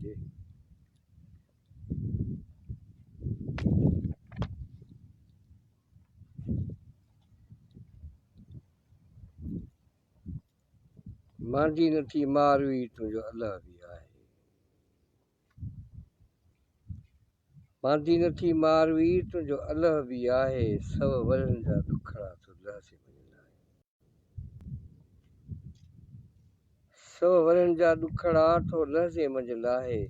هجي. مانجي نه ٿي ماروي تنهنجو الله به آهي. مانجي نه ٿي ماروي تنهنجو الله به آهي. سو ورهين جا ڏکڙا ٿو لهسي وڃي لاهي. سو ورهين جا ڏکڙا ٿو لهسي منجهه لاهي.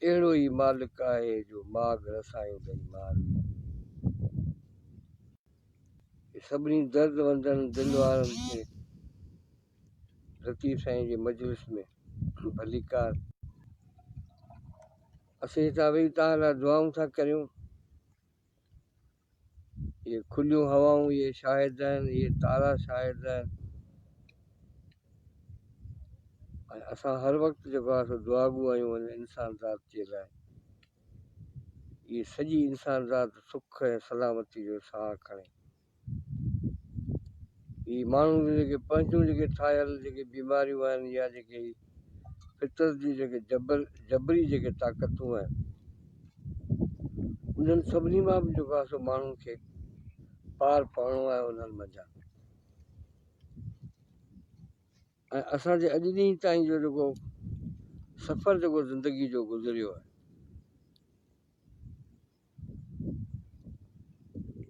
اهڙو ئي مالڪ آهي جو ماڳ رسايون ڏئي ماروي. سڀني درد وندن دل وارن کي لطيف سائين جي مجلس ۾ ڀليڪار. اسين هتان ويهي توهان لاء دعائون ٿا ڪريون. اهي کليون هوائون اهي شاهد آهن، اهي تارا شاهد آهن ۽ اسان هر وقت جيڪو آهي سو دعاگو آهيون ان انسان ذات جي لاء. اهي سڄي انسان ذات سک ۽ سلامتي جو ساهه کڻي. هي ماڻهو جون جيڪي پنهنجون جيڪي ٺاهيل جيڪي بيماريون آهن يا جيڪي هي فطرت جون جيڪي جبر جبري جيڪي طاقتون آهن انهن سڀني مان به جيڪو آهي سو ماڻهو کي پار پوڻو آهي انهن منجهان ۽ اسان جي اڄ ڏينهن تائين جو جيڪو سفر جيڪو زندگي جو گذريو آهي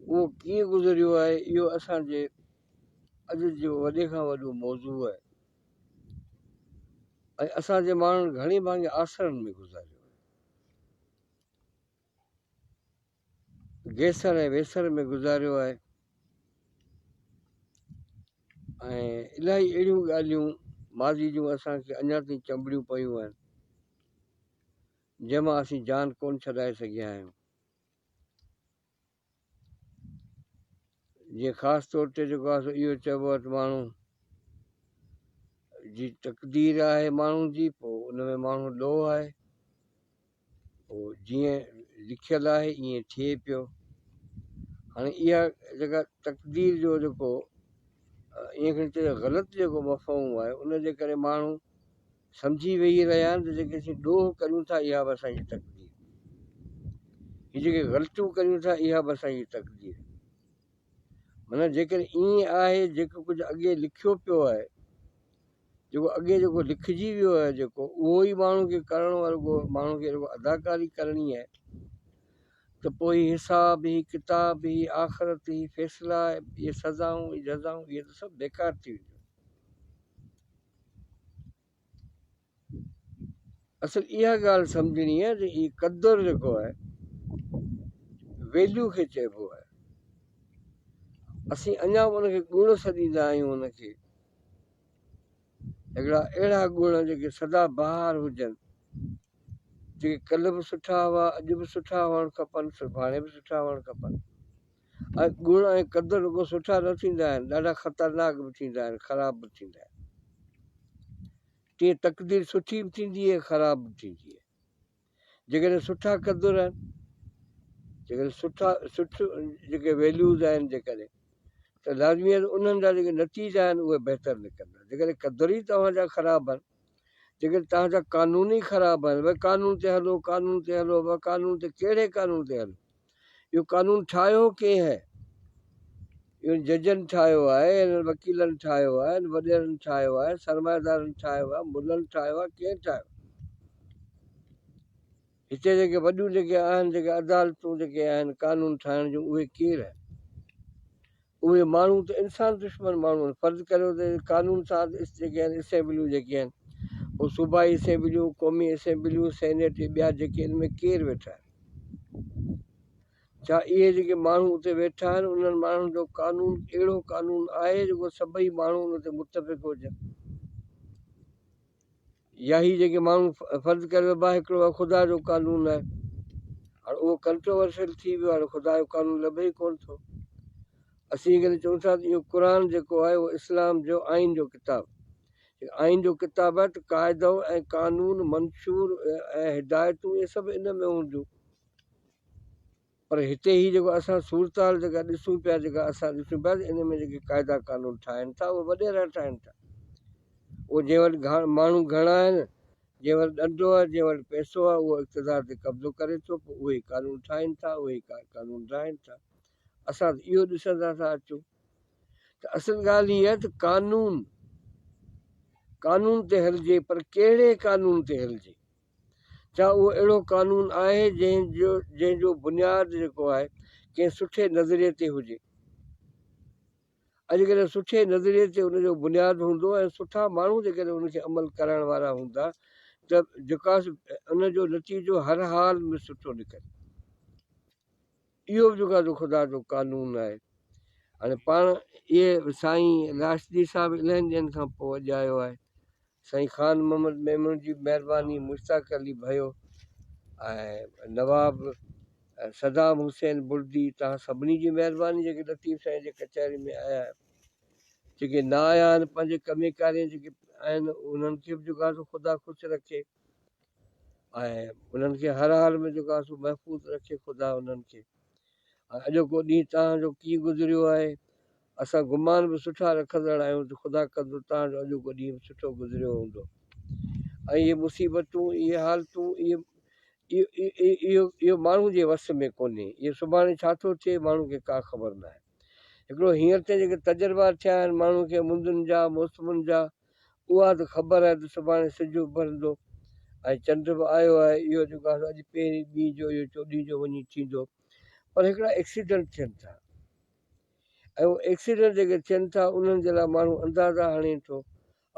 اهو ڪيئن گذريو آهي اهو اسان جي اڄ جو وڏي کان وڏو موضوع آهي ۽ اسان جي ماڻهن گهڻي ڀاڱي آسرن ۾ گذاريو آهي گيسر ۽ ويسر ۾ گذاريو آهي ۽ الاهي اهڙيون ڳالهيون ماضي جون اسان کي اڃا تائين چنبڙيون پيون آهن جنهن مان اسين جان ڪونه ڇڏائي سگهيا آهيون. جيئن خاص طور تي جيڪو آهي سو اهو چئبو آهي ته ماڻهو جي تقدير آهي ماڻهو جي پوء ان ۾ ماڻهو ڏوهه آهي پوء جيئن لکيل آهي ائين ٿئي پيو. هاڻي اها جيڪا تقدير جو جيڪو ائين کڻي چئجي غلط جيڪو مفهوم آهي ان جي ڪري ماڻهو سمجهي ويهي رهيا آهن ته جيڪي اسين ڏوهه ڪريون ٿا اها به اسان جي تقدير، هي جيڪي غلطيون ڪريون ٿا اها به اسان جي تقدير. معنيٰ جيڪڏهن ائين آهي جيڪو ڪجهه اڳي لکيو پيو آهي، جيڪو اڳي جيڪو لکجي ويو آهي جيڪو اهو ئي ماڻهو کي ڪرڻو آهي رڳو ماڻهو کي رڳو اداڪاري ڪرڻي آهي ته پوء هي حساب، هي ڪتاب، هي آخرت، هي فيصلا، اهي سزائون، اهي جزائون اهي ته سڀ بيڪار ٿي وينديون. اصل اها ڳالهه سمجهڻي آهي ته هي قدر جيڪو آهي ويليو کي چئبو آهي. اسين اڃا به ان کي گڻ سڏيندا آهيون ان کي هڪڙا اهڙا گڻ جيڪي سدا بهار هجن جيڪي ڪلهه به سٺا هئا اڄ به سٺا هئڻ کپن سڀاڻي به سٺا هئڻ کپن ۽ گڻ ۽ قدر رڳو سٺا نه ٿيندا آهن، ڏاڍا خطرناڪ به ٿيندا آهن، خراب به ٿيندا آهن. تيئن تقدير سٺي به ٿيندي آهي، خراب به ٿيندي آهي. جيڪڏهن سٺا قدر آهن، جيڪڏهن سٺا سٺيون جيڪي ويليوز آهن جيڪڏهن ته لازمي آهي ته انهن جا جيڪي نتيجا آهن اهي بهتر نڪرندا. جيڪڏهن قدر ئي توهان جا خراب آهن، جيڪڏهن توهان جا قانون ئي خراب آهن، ڀئي قانون تي هلو، قانون تي هلو، ڀئي قانون تي ڪهڙي قانون تي هلو؟ اهو قانون ٺاهيو ڪنهن آهي؟ اهو ججن ٺاهيو آهي، انهن وڪيلن ٺاهيو آهي، انهن وڏيرن ٺاهيو آهي، سرمائيدارن ٺاهيو آهي، ملن ٺاهيو آهي، ڪنهن ٺاهيو؟ هتي جيڪي وڏيون جيڪي آهن جيڪي عدالتون جيڪي آهن قانون ٺاهڻ جون اهي ڪير آهن؟ اهي ماڻهو ته انسان دشمن ماڻهو آهن. فرض ڪريو ته قانون ساز جيڪي آهن اسيمبليون جيڪي آهن اهي صوبائي اسيمبليون، قومي اسيمبليون، سينيٽ ٻيا جيڪي ان ۾ ڪير ويٺا آهن؟ ڇا اهي جيڪي ماڻهو اتي ويٺا آهن انهن ماڻهن جو قانون اهڙو قانون آهي جيڪو سڀئي ماڻهو ان تي متفق هجن؟ يا هي جيڪي ماڻهو فرض ڪريو ته هڪڙو آهي خدا جو قانون آهي هاڻي اهو ڪنٽروورشل ٿي ويو هاڻي خدا جو قانون لڀي ئي ڪونه ٿو اسين جيڪڏهن چئون ٿا ته اهو قرآن جيڪو آهي اهو اسلام جو آئين جو ڪتاب آئين جو ڪتاب آهي ته قاعدو ۽ قانون منشور ۽ هدايتون اهي سڀ ان ۾ هونديون پر هتي هي جيڪو اسان صورتحال جيڪا ڏسون پيا جيڪا اسان ڏسون پيا ته ان ۾ جيڪي قاعدا قانون ٺاهن ٿا اهي وڏيرا ٺاهن ٿا اهو جنهن وٽ ماڻهو گهڻا آهن جنهن وٽ ڏنڊو آهي، جنهن وٽ پئسو آهي، اهو اقتدار تي قبضو ڪري ٿو، پوء اهي ئي قانون ٺاهين ٿا، اهي ئي قانون ڊاهين ٿا. اسان ته اهو ڏسندا ٿا اچون ته اصل ڳالهه هيء آهي ته قانون قانون تي هلجي پر ڪهڙي قانون تي هلجي؟ ڇا اهو اهڙو قانون آهي جنهن جو جنهن جو بنياد جيڪو آهي ڪنهن سٺي نظريي تي هجي؟ اڄڪڏهن سٺي نظريي تي ان جو بنياد هوندو ۽ سٺا ماڻهو جيڪڏهن ان کي عمل ڪرائڻ وارا هوندا ته جيڪا ان جو نتيجو هر حال ۾ سٺو نڪري. اهو به جيڪو آهي خدا جو قانون آهي. هاڻي پاڻ اهي سائين راشدي صاحب الهن ڏينهن کان پوء اڄ آيو آهي. سائين خان محمد ميمڻ جي مهرباني، مشتاق علي ڀيو ۽ نواب صدام حسين بڙدي توهان سڀني جي مهرباني جيڪي لطيف سائين جي ڪچهري ۾ آيا آهيو. جيڪي نه آيا آهن پنهنجي ڪمي ڪارين جيڪي آهن انهن کي به جيڪو آهي سو خدا خوش رکي ۽ انهن کي هر حال ۾ جيڪو آهي سو محفوظ رکي خدا انهن کي. ۽ اڄوڪو ڏينهن توهان جو ڪيئن گذريو آهي؟ اسان گمان به سٺا رکندڙ آهيون ته خدا ڪندو توهان جو اڄوڪو ڏينهن به سٺو گذريو هوندو. ۽ اهي مصيبتون، اهي حالتون، اهي اهو اهو ماڻهو جي وس ۾ ڪونهي. اهو سڀاڻي ڇا ٿو ٿئي ماڻهو کي ڪا خبر ناهي. هڪڙو هينئر تائين جيڪي تجربا ٿيا آهن ماڻهو کي مندن جا، موسمن جا، اها ته خبر آهي ته سڀاڻي سج اڀرندو ۽ چنڊ به آيو آهي، اهو جيڪو آهي سو اڄ پهرين ٻي جو اهو چوڏهين جو وڃي ٿيندو. پر هڪڙا ايڪسيڊنٽ ٿين ٿا ۽ اهي ايڪسيڊنٽ جيڪي ٿين ٿا انهن جي لاء ماڻهو اندازا هڻي ٿو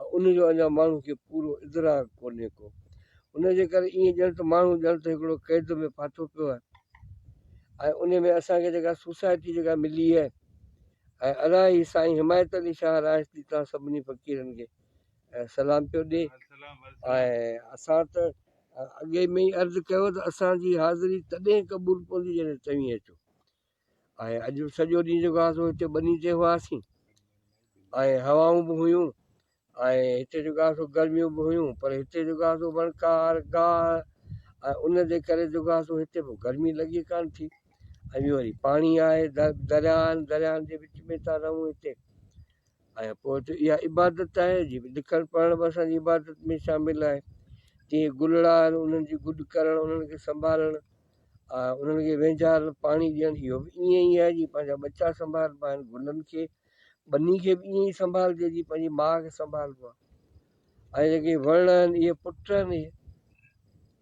۽ ان جو اڃا ماڻهو کي پورو ادراڪ ڪونهي ڪو. ان جي ڪري ائين ڄڻ ته ماڻهو ڄڻ ته هڪڙو قيد ۾ ڦاٿو پيو آهي ۽ ان ۾ اسان کي جيڪا سوسائٽي جيڪا ملي آهي ۽ الاهي سائين حمايت علي شاهه راشدي توهان سڀني فقيرن کي سلام پيو ڏي ۽ اسان ته اڳي ۾ ئي عرض ڪيو ته اسان جي حاضري تڏهن قبول پوندي جڏهن توهين اچو ۽ اڄ به سڄو ڏينهن جيڪو آهي سو هتي ٻني تي هئاسين ۽ هوائون به هيون ۽ هتي جيڪو آهي سو گرميون به هيون پر هتي جيڪو آهي سو وڻڪار گاهه ۽ ان جي ڪري جيڪو آهي سو هتي به گرمي لڳي ڪانه ٿي ۽ ٻيو وري پاڻي آهي دريا آهن دريائن جي وچ ۾ ٿا رهون هتي ۽ پوء ته اها عبادت آهي جي لکڻ پڙهڻ به اسان جي عبادت ۾ شامل آهي تيئن گلڙا آهن انهن جي گڏ ڪرڻ انهن کي سنڀالڻ انهن کي وينجهارڻ پاڻي ڏيڻ اهو به ائين ئي آهي جيئن پنهنجا ٻچا سنڀالبا آهن گلن کي ٻني کي به ائين ئي سنڀالجي جيئن پنهنجي ماء کي سنڀالبو آهي ۽ جيڪي وڻ آهن اهي پٽ آهن اهي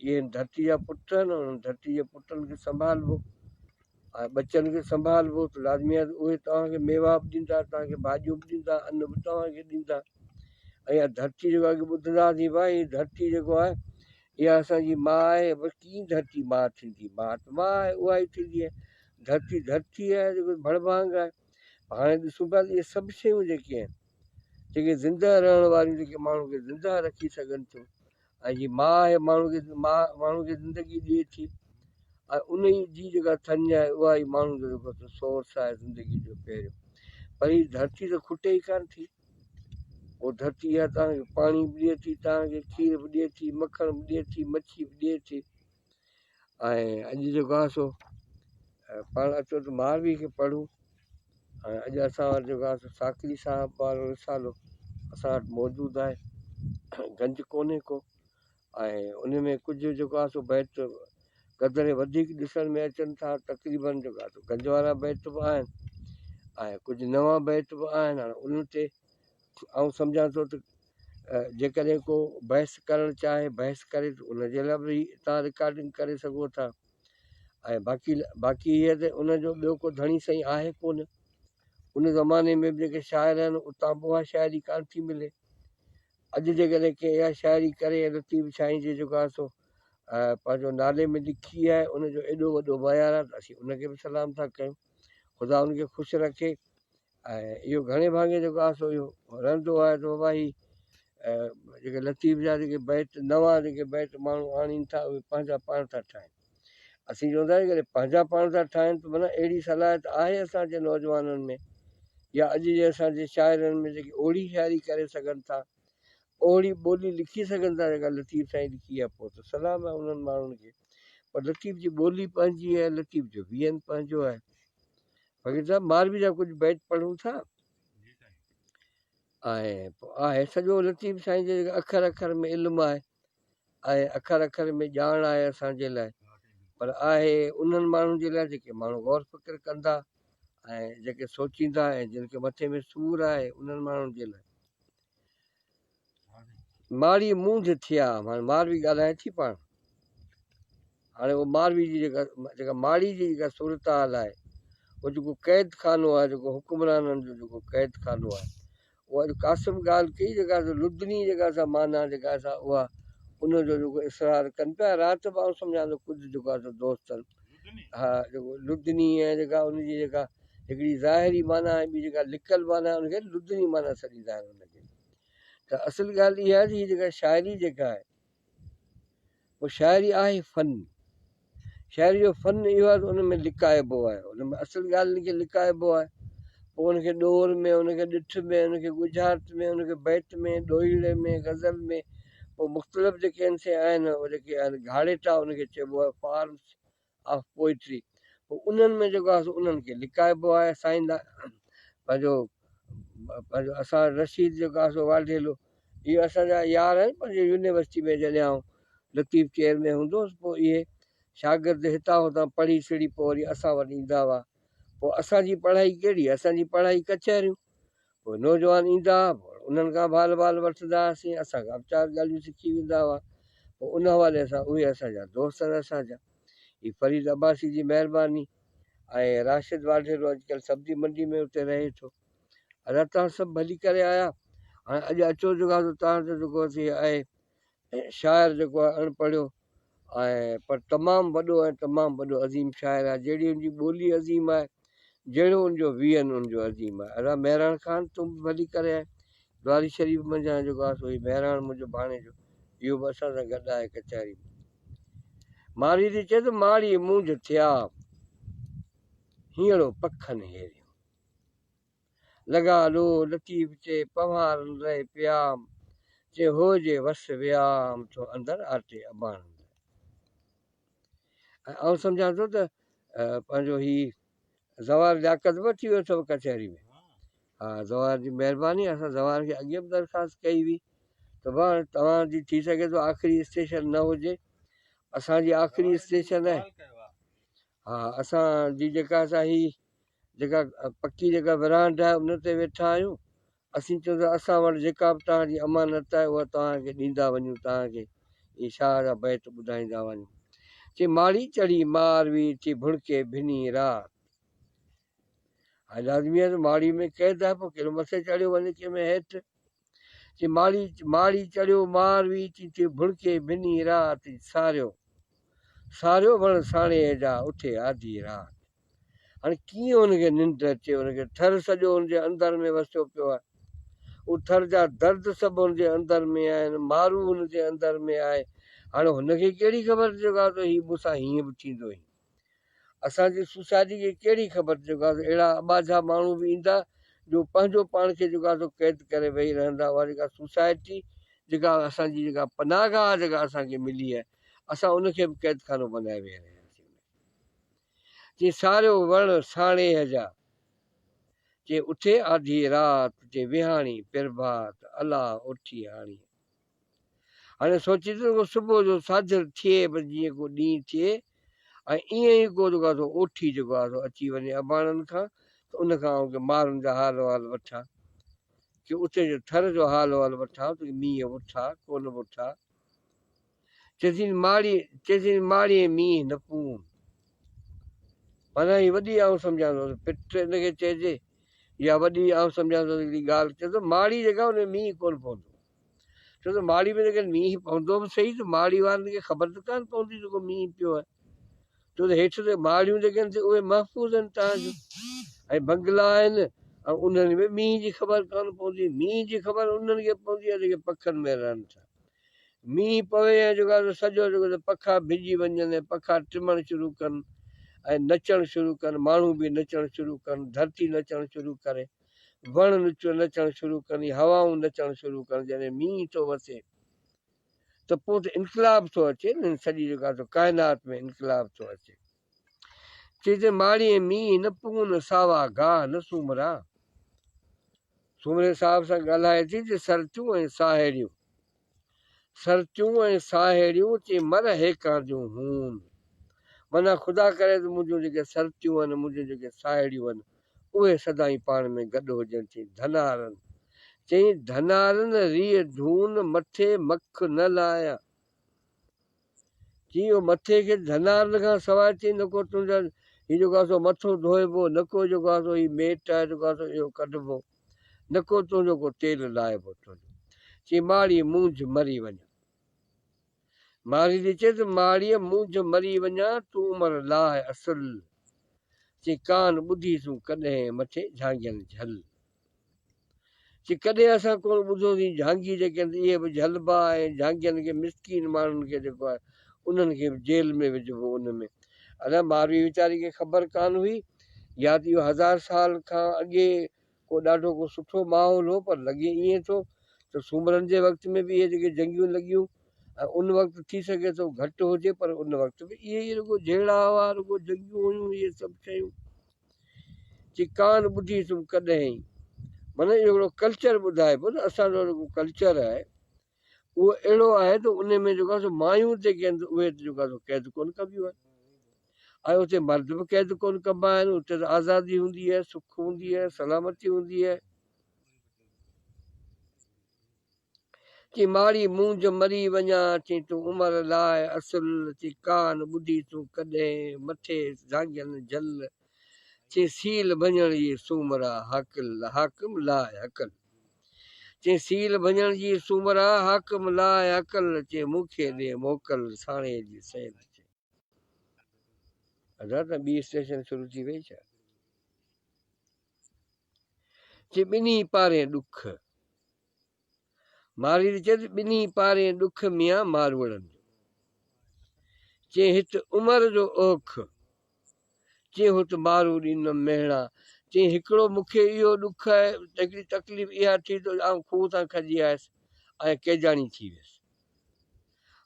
اهي ڌرتي جا پٽ آهن انهن ڌرتي جي پٽن کي سنڀالبو ۽ ٻچن کي سنڀالبو ته لازمي آهي ته اهي توهان کي ميوا به ڏيندا، توهان کي ڀاڄيون به ڏيندا، ان به توهان کي ڏيندا ۽ اها ڌرتي جيڪو اڳي ٻڌندا هئاسين ڀاء هي ڌرتي جيڪو آهي اها اسان جي ماء آهي بس ڪيئن ڌرتي ماء ٿيندي ماء ته ماء آهي اها ئي ٿيندي آهي ڌرتي ڌرتي آهي جيڪو ڀڙڀانگ آهي هاڻي ڏسون پيا ته اهي سڀ شيون جيڪي آهن جيڪي زنده رهڻ واريون جيڪي ماڻهو کي زنده رکي سگهن ٿيون ۽ جي ماء آهي ماڻهو کي ماء ماڻهو کي زندگي ڏئي ٿي ۽ ان جي جيڪا ٿڃ آهي اها ئي ماڻهو جو جيڪو سورس آهي زندگي جو پهريون پر هي ڌرتي ته کٽي ئي ڪانه ٿي پوء ڌرتي اها توهان کي پاڻي به ڏئي ٿي توهان کي کير به ڏئي ٿي مکڻ به ڏئي ٿي مڇي به ڏئي ٿي ۽ اڄ جيڪو آهي سو پاڻ اچو ته ماروي کي پڙهون ۽ اڄ اسان وٽ جيڪو آهي سو ساڪري صاحب وارو رسالو اسان وٽ موجود آهي گنج ڪونهي ڪو ۽ ان ۾ ڪجهه جيڪو آهي سو بيت قدري وڌيڪ ڏسڻ ۾ اچن ٿا تقريبن جيڪو آهي سو گنج وارا بيت به آهن ۽ ڪجهه نوان بيت به آهن هاڻي انهن تي آئون سمجهان ٿو ته جيڪڏهن ڪو بحث ڪرڻ چاهي بحث ڪري ته ان جي لاء به تان رڪارڊنگ ڪري سگهو ٿا ۽ باقي باقي هيء ته ان جو ٻيو ڪو ڌڻي سائين آهي ڪونه. ان زماني ۾ به جيڪي شاعر آهن اتان به اها شاعري ڪانه ٿي ملي. اڄ جيڪڏهن ڪنهن اها شاعري ڪري ۽ لطيف سائين جي جيڪو آهي سو پنهنجو نالي ۾ لکي آهي ان جو ايڏو وڏو معيار آهي ته اسين ان کي به سلام ٿا ڪيون. خدا ان کي خوش رکي. ۽ اهو گهڻي ڀاڱي جيڪو آهي سو اهو رهندو آهي ته بابا هي جيڪي لطيف جا جيڪي بيت نوان جيڪي بيت ماڻهو آڻين ٿا اهي پنهنجا پاڻ ٿا ٺاهين اسين چوندا آهيون جيڪڏهن پنهنجا پاڻ ٿا ٺاهين ته معنيٰ اهڙي صلاحيت آهي اسان جي نوجوانن ۾ يا اڄ جي اسان جي شاعرن ۾ جيڪي اوڙي شاعري ڪري سگهن ٿا اوڙي ٻولي لکي سگهن ٿا جيڪا لطيف سائين لکي آهي پوء ته سلام آهي انهن ماڻهن کي پر لطيف جي ٻولي پنهنجي آهي لطيف جو ويهن پنهنجو آهي فقير صاحب ماروي جا ڪجهه بيت پڙهون ٿا ۽ آهي سڄو لطيف سائين جي اکر اکر ۾ علم آهي آهي اکر اکر ۾ ڄاڻ آهي اسان جي لاء پر آهي انهن ماڻهن جي لاء جيڪي ماڻهو غور فڪر ڪندا ۽ جيڪي سوچيندا ۽ جن کي مٿي ۾ سور آهي انهن ماڻهن جي لاء. ماڙي مونجهه ٿيا معنيٰ ماروي ڳالهائي ٿي پاڻ هاڻي اهو ماروي جي جيڪا جيڪا ماڙي جي جيڪا صورتحال آهي اهو جيڪو قيد خانو آهي جيڪو حڪمرانن جو جيڪو قيد خانو آهي اهو اڄ قاسم ڳالهه ڪئي جيڪا سو لدني جيڪا سا معنيٰ جيڪا سا اها ان جو جيڪو اصرار ڪن پيا رات به آئون سمجهان ٿو ڪجهه جيڪو آهي سو دوستن ها جيڪو لدني ۽ جيڪا ان جي جيڪا هڪڙي ظاهري معنيٰ ۽ ٻي جيڪا لڪل معنيٰ ان کي لدني معنيٰ سڏيندا آهن ان کي ته اصل ڳالهه اها آهي ته هي جيڪا شاعري جيڪا آهي پوء شاعري آهي فن. شاعري جو فن اهو آهي ته ان ۾ لڪائبو آهي، ان ۾ اصل ڳالهين کي لڪائبو آهي، پوء ان کي ڏور ۾، ان کي ڏٺ ۾، ان کي ڳجهارت ۾، ان کي بيت ۾، ڏوهيڙي ۾، غزل ۾، پوء مختلف جيڪي آهن سي آهن، اهي جيڪي آهن گهاڙيٽا ان کي چئبو آهي فارمس آف پوئٽري پوء انهن ۾ جيڪو آهي سو انهن کي لڪائبو آهي سائين پنهنجو پنهنجو اسان رشيد جيڪو آهي سو واڍيلو اهي اسان جا يار آهن پنهنجي يونيورسٽي ۾ جڏهن آئون لطيف چيئر ۾ هوندو هوس پوء اهي شاگرد هتان هتان پڙهي سڙهي پوء وري اسان وٽ ايندا هئا پوء اسان جي پڙهائي ڪهڙي اسان جي پڙهائي ڪچهريون پوء نوجوان ايندا ها، پوء انهن کان به حال احوال وٺندا هئاسين، اسان کان به چار ڳالهيون سکي ويندا هئا، پوء ان حوالي سان اهي اسان جا دوست آهن اسان جا. هي فريد عباسي جي مهرباني ۽ راشد واڍيرو اڄڪلهه سبزي منڊي ۾ اتي رهي ٿو. ادا توهان سڀ ڀلي ڪري آيا. هاڻي اڄ اچو جيڪو آهي سو توهان جو جيڪو اسين آهي شاعر جيڪو آهي اڻ پڙهيو آهي پر تمام وڏو ۽ تمام وڏو عظيم شاعر آهي جهڙي ان جي ٻولي عظيم آهي جهڙو ان جو ويئن ان جو عظيم آهي ادا مهراڻ خان تون به ڀلي ڪري آئين دواري شريف منجهان جيڪو آهي سو هي مهراڻ منهنجو ڀاڻيجو اهو به اسان سان گڏ آهي ڪچهري ۾ مارئي ٿي چئي ته ماڙي مونجهه ٿيا هينئڙو پکن هيريون. لڳا لوهه لطيف چي پنهوارن رهي پيام، چي هوء جي وس ويام ٿو اندر آٽي اباڻن رهي. ۽ آئون سمجهان ٿو ته پنهنجو هي زوار لياقت به اچي ويو اٿو ڪچهري ۾. ها زوار جي مهرباني اسان زوار کي اڳي به درخواست ڪئي هئي ته ڀاء توهان جي ٿي سگهي ٿو آخري اسٽيشن نه هجي اسان جي آخري اسٽيشن آهي ها اسان جي جيڪا اسان هي جيڪا پڪي جيڪا ورانڊ آهي ان تي ويٺا آهيون اسين چئون ٿا اسان وٽ جيڪا به توهان جي امانت آهي اها توهان کي ڏيندا وڃون توهان کي اهي شاهه جا بيت ٻڌائيندا وڃون چي ماڙي چڙهي ماروي ٿي ڀڻڪي ڀني رات هاڻي لازمي آهي ته ماڙي ۾ قيد آهي پوء ڪهڙو مٿي چڙهيو وڃي ڪنهن ۾ هيٺ چي ماڙي ماڙي چڙهيو ماروي ٿي ٿي ڀڻڪي ڀني رات ساريو ساريو وڻ ساڻيهه جا اٿي آڌي رات هاڻي ڪيئن هن کي ننڊ اچي، هن کي ٿر سڄو هن جي اندر ۾ وسيو پيو آهي. اهو ٿر جا درد سڀ هن جي اندر ۾ آهن، مارو هن جي اندر ۾ آهي. هاڻي هن کي ڪهڙي خبر ته جيڪو آهي سو هي مون سان هيئن به ٿيندو هي. اسان جي سوسائٽي کي ڪهڙي خبر ته جيڪو آهي سو اهڙا اٻاجها ماڻهو به ايندا جو پنهنجو پاڻ کي جيڪو آهي سو قيد ڪري ويهي رهندا. اها جيڪا سوسائٽي جيڪا اسان جي جيڪا پناهگاهه جيڪا اسان کي ملي آهي اسان ان کي به قيد خانو بنائي ويهي رهياسين. چي ساريو وڻ ساڻيهه جا، چي اٿي آڌي رات، چي ويهاڻي پرڀات، الا اوٺي هاڻي. هاڻي سوچي ته رڳو صبح جو ساجهر ٿئي بس جيئن ڪو ڏينهن ٿئي ۽ ائين ئي ڪو جيڪو آهي سو اوٺي جيڪو آهي سو اچي وڃي اباڻن کان ته ان کان آئون ڪي مارن جا حال احوال وٺان، ڪي اتي جي ٿر جو حال احوال وٺان ته مينهن وٺا ڪونه وٺا. چيسين ماڙي چيسين ماڙيء مينهن نه پون. معنيٰ هي وڏي آئون سمجهان ٿو ته پٽ ان کي چئجي يا وڏي آئون سمجهان ٿو ته هڪڙي ڳالهه چئي ٿو ماڙي جيڪا ان ۾ مينهن ڪونه پوندو. ڇو ته ماڙي ۾ جيڪڏهن مينهن پوندو به سهي ته ماڙي وارن کي خبر ته ڪانه پوندي ته ڪو مينهن پيو آهي. ڇو ته هيٺ ته ماڙيون جيڪي آهن سي اهي محفوظ آهن تان جو ۽ بنگلا آهن ۽ انهن ۾ مينهن جي خبر ڪانه پوندي. مينهن جي خبر انهن کي پوندي آهي جيڪي پکن ۾ رهن ٿا. مينهن پوي ۽ جيڪو آهي سو سڄو جيڪو سو پکا ڀڄي وڃن ۽ پکا ٽمڻ شروع ڪن ۽ نچڻ شروع ڪن، ماڻهو به نچڻ شروع ڪن، ڌرتي نچڻ شروع ڪري، وڻ نچڻ شروع ڪن، هوائون نچڻ شروع ڪن، جڏهن مينهن ٿو وسي ته پوء ته انقلاب ٿو اچي نه، سڄي جيڪو آهي سو ڪائنات ۾ انقلاب ٿو اچي. چي ته ماڙي ۽ مينهن نه پون، ساوا گاهه نه سومرا. سومري صاحب سان ڳالهائي ٿي ته سرتيون ۽ ساهيڙيون. سرتيون ۽ ساهيڙيون چي مر هيڪانديون هون. معنيٰ خدا ڪري ته منهنجون جيڪي سرتيون آهن، منهنجون جيڪي ساهيڙيون آهن، اهي سدائين پاڻ ۾ گڏ هجن چي ڌنارن. چيائين ڌنارن ريء ڌون مٿي مک نه لاهيان. چيائين اهو مٿي کي ڌنارن کان سواء چيائين نڪو تنهنجا هي جيڪو آهي سو مٿو ڌوئبو، نڪو جيڪو آهي سو هي ميٽ آهي جيڪو آهي سو اهو ڪڍبو. نڪو تنهنجو ڪو تيل لائبو تنهنجو. چي ماڙيء مونجهه مري وڃان. مارئي چيس ماڙيء مونجهه مري وڃان تون عمر لاهه اصل. چي ڪان ٻڌي سون ڪڏهن مٿي جهانگين جهل. چي ڪڏهن اسان ڪونه ٻڌوسين جهانگي جيڪي آهن اهي به جهلبا ۽ جهانگين کي مسڪين ماڻهن کي جيڪو آهي انهن کي به جيل ۾ وجهبو ان ۾. ادا ماروي ويچاري کي خبر ڪانه هئي يا ته اهو هزار سال کان اڳي ڪو ڏاڍو ڪو سٺو ماحول هو پر لڳي ائين ٿو ته سومرن جي وقت ۾ به اهي جيڪي جنگيون لڳيون ۽ ان وقت ٿي سگهي ٿو گهٽ هجي پر ان وقت به اهي ئي رڳو جهيڙا هئا رڳو جنگيون هيون اهي سڀ شيون چي ڪان ٻڌي سم ڪڏهن معنيٰ اهو هڪڙو ڪلچر ٻڌائبو ته اسان جو جيڪو ڪلچر آهي اهو اهڙو آهي ته ان ۾ جيڪو آهي سو مايون جيڪي آهن اهي ته جيڪو آهي سو قيد ڪونه ڪبيون آهن ۽ اتي مرد به قيد ڪونه ڪبا آهن اتي ته آزادي هوندي آهي سک هوندي آهي سلامتي هوندي آهي. چي ماڙي مونجهه مري وڃان چي تون عمر لاء اصل چي ڪان ٻڌي تون ڪڏهن مٿي زانگين جل چي سيل ڀڃڻ جي سومرا حاڪل حاڪم لاء هڪل. چي سيل ڀڃڻ جي سومرا حاڪم لاء عقل چي مون کي ڏي موڪل ساڻي جي سيل چي. ادا ته ٻي اسٽيشن شروع ٿي وئي ڇا؟ چي ٻنهي پارين ڏک. مارئي ٿي چئي ته ٻنهي پارين ڏک ميان ماروئڙن جو. چي هت عمر جو اوک. چي هت مارو ڏيندم مهڻا. چي هڪڙو مون کي اهو ڏک آهي ته هڪڙي تڪليف اها ٿي ته آئون کوهه تان کڄي آيس ۽ قيدياڻي ٿي ويس.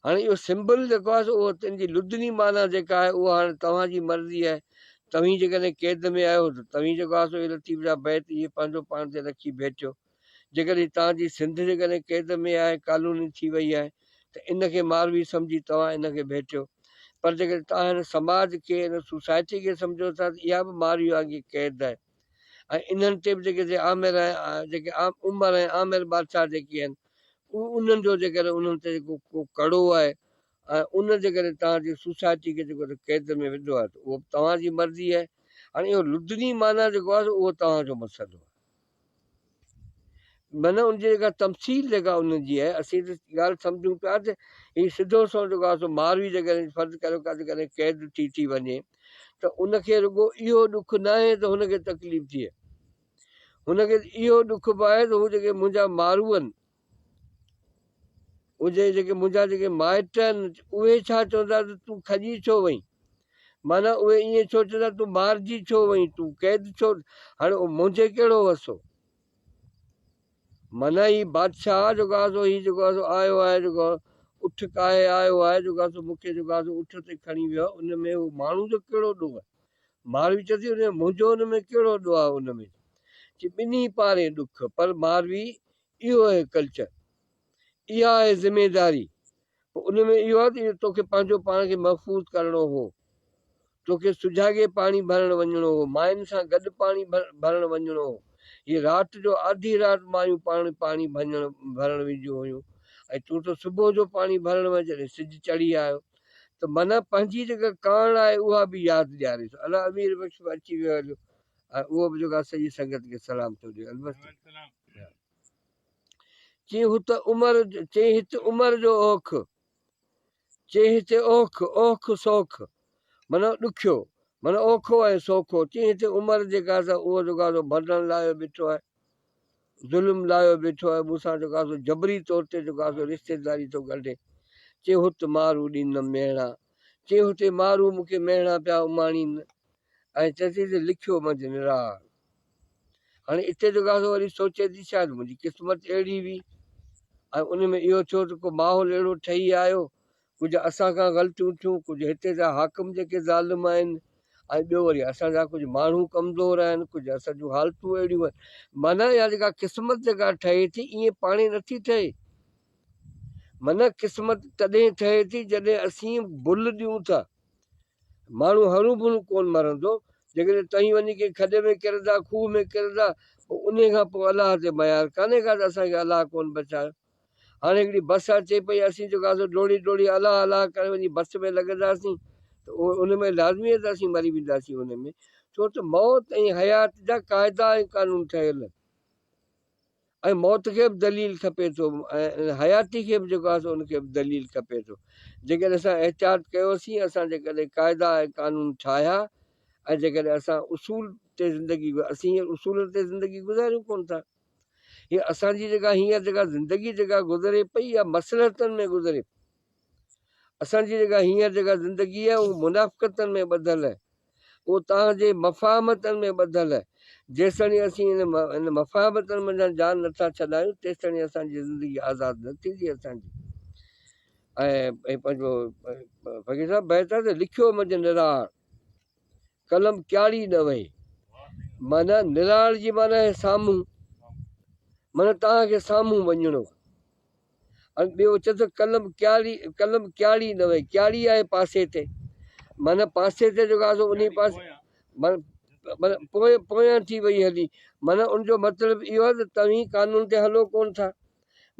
هاڻي اهو سمبل جيڪو آهي سو اهو تن جي لدني معنيٰ جيڪا آهي اها هاڻي توهان جي مرضي آهي. توهين جيڪڏهن قيد ۾ آهيو ته توهين جيڪو آهي سو اهي لطيف جا بيت اهي پنهنجو پاڻ تي رکي ڀيٽيو. جيڪڏهن توهان جي سنڌ جيڪڏهن قيد ۾ آهي، ڪالوني ٿي وئي آهي ته ان کي ماروي سمجهي توهان ان کي ڀيٽيو. پر جيڪڏهن توهان هن سماج کي، هن سوسائٽي کي سمجهو ٿا ته اها به ماروي وانگي قيد آهي ۽ انهن تي به جيڪي سي آمر ۽ جيڪي عمر ۽ آمر بادشاهه جيڪي آهن انهن جو جيڪڏهن انهن تي جيڪو ڪو ڪڙو آهي ۽ ان جيڪڏهن توهان جي سوسائٽي کي جيڪو قيد ۾ وڌو آهي ته اهو به توهان جي مرضي آهي. هاڻي اهو لدني معنيٰ جيڪو آهي سو اهو توهان جو مسئلو آهي. معنيٰ ان جي جيڪا تمثيل جيڪا ان جي آهي اسين ته ڳالهه سمجهون پيا ته هي سڌو سنئون جيڪو آهي سو ماروي جيڪڏهن فرض ڪريو ڪا جيڪڏهن قيد ٿي ٿي وڃي ته ان کي رڳو اهو ڏک ناهي ته هن کي تڪليف ٿئي هن کي اهو ڏک به آهي ته هو جيڪي منهنجا مارو آهن اهي جيڪي منهنجا جيڪي مائٽ آهن اهي ڇا چوندا ته تون کڄي ڇو وئين معنيٰ اهي ائين ڇو چوندا تون مارجي ڇو وئين تون قيد ڇو هاڻي منهنجي ڪهڙو وس هو معنيٰ هي بادشاهه جيڪو آهي سو هي جيڪو آهي سو آيو آهي جيڪو اٺ ڪاهي آيو آهي جيڪو آهي سو مون کي جيڪو آهي سو اٺ تي کڻي ويو آهي ان ۾ هو ماڻهو جو ڪهڙو ڏوهه آهي ماروي چئي ٿي ان ۾ منهنجو ان ۾ ڪهڙو ڏوهه آهي ان ۾ چي ٻنهي پارين ڏک پر ماروي اهو آهي ڪلچر، اها آهي ذميداري. پوء ان ۾ اهو آهي ته توکي پنهنجو پاڻ کي محفوظ ڪرڻو هو، توکي سجاڳي پاڻي ڀرڻ وڃڻو هو، ماين سان گڏ پاڻي ڀرڻ وڃڻو هو. هي رات جو آڌي رات مايون پاڻ پاڻي ڀڃڻ ڀرڻ وينديون هيون ۽ تون ته صبح جو پاڻي ڀرڻ وئين جڏهن سج چڙهي آيو ته معنيٰ پنهنجي جيڪا ڪاڻ آهي اها به ياد ڏياريس. الا امير بخش به اچي ويو هليو. ۽ اهو به جيڪو آهي سڄي سنگت کي سلام ٿو ڏئي. البت چي هت عمر چي هت عمر جو اوک چي هتي اوک اوک سوک معنيٰ ڏکيو معنيٰ اوکو ۽ سوکو چي هتي عمر جيڪا سا اهو جيڪو آهي سو ڀنڊڻ لايو بيٺو آهي ظلم لايو بيٺو آهي مون سان جيڪو آهي سو جبري طور تي جيڪو آهي سو رشتيداري ٿو ڳنڍي چي هت مارو ڏيندم ميهڻا چي هتي مارو مون کي ميهڻا پيا اماڻين ۽ چئي ٿي ته لکيو منجهه نراڙ. هاڻي اتي جيڪو آهي سو وري سوچي ٿي شايد منهنجي قسمت اهڙي هئي ۽ ان ۾ اهو ٿيو ته ڪو ماحول اهڙو ٺهي آيو ڪجهه اسان کان غلطيون ٿيون ڪجهه هتي جا حاڪم جيڪي ظالم آهن ۽ ٻيو وري اسان جا ڪجهه ماڻهو ڪمزور آهن ڪجهه اسان جون حالتون اهڙيون آهن معنيٰ اها جيڪا قسمت جيڪا ٺهي ٿي ائين پاڻي نٿي ٺهي. معنيٰ قسمت تڏهن ٺهي ٿي جڏهن اسين ڀل ڏيون ٿا. ماڻهو هروڀرو ڪونه مرندو. جيڪڏهن توهين وڃي ڪنهن کڏي ۾ ڪرندا، کوهه ۾ ڪرندا، پوء انهيء کان پوء الله تي ميار ڪانهي ڪا ته اسان کي الله ڪونه بچايو. هاڻي هڪڙي بس اچي پئي، اسين جيڪو آهي سو ڊوڙي ڊوڙي الله الله ڪري وڃي بس ۾ لڳنداسين ته اهو ان ۾ لازمي آهي ته اسين مري وينداسين ان ۾، ڇو ته موت ۽ حيات جا قاعدا ۽ قانون ٺهيل آهن. ۽ موت کي به دليل کپي ٿو ۽ حياتي کي به جيڪو آهي سو ان کي به دليل کپي ٿو. جيڪڏهن اسان احتياط ڪيوسين، اسان جيڪڏهن قاعدا ۽ قانون ٺاهيا ۽ جيڪڏهن اسان اصول تي زندگي اسين هينئر اصولن تي زندگي گذاريون ڪونه ٿا. هي اسان جي جيڪا هينئر جيڪا زندگي جيڪا گذري پئي اها مصلحتن ۾ گذري پئي. اسان جي جيڪا هينئر جيڪا زندگي آهي اها منافقتن ۾ ٻڌل آهي. اهو توهان جي مفاهمتن ۾ ٻڌل آهي. جيستائين اسين ان مفاهمتن منجهان جان نه ٿا ڇڏايون، تيستائين اسان جي زندگي آزاد نه ٿيندي. اسان جي ۽ پنهنجو فقير صاحب بيت آهي ته لکيو منجهه نراڙ، قلم ڪياڙي نه وهي. معنيٰ نراڙ جي معنيٰ آهي سامهون، معنيٰ توهان کي سامهون وڃڻو. ۽ ٻيو چئي ٿو قلم ڪياڙي قلم ڪياڙي نه وئي ڪياڙي آهي پاسي تي معنيٰ پاسي تي جيڪو آهي سو انهي پاسي معنيٰ پوء پويان ٿي وئي هلي معنيٰ ان جو مطلب اهو آهي ته توهين قانون تي هلو ڪونه ٿا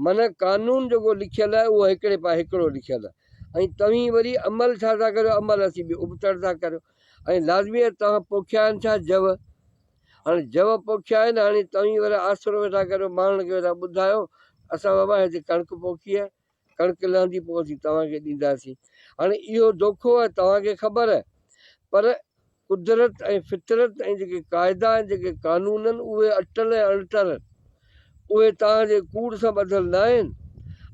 معنيٰ قانون جيڪو لکيل آهي اهو هڪڙي پاسي هڪڙو لکيل آهي ۽ توهين وري عمل ڇا ٿا ڪريو عمل اسين ٻيو ابتڙ ٿا ڪريو ۽ لازمي آهي توهان پوکيا آهن ڇا جو هاڻي جو پوکيا آهن، هاڻي توهين وري آسرو ويٺا ڪريو، ماڻهن کي ويٺا ٻڌايو، اسان بابا هتي ڪڻڪ پوکي آهي، ڪڻڪ لهندي پوء اسين توهان کي ڏينداسين. هاڻي اهو دوکو آهي، توهان کي خبر آهي، پر قدرت ۽ فطرت ۽ جيڪي قاعدا ۽ جيڪي قانون آهن، اهي اٽل ۽ اڻٽر آهن. اهي توهان جي ڪوڙ سان ٻڌل نه آهن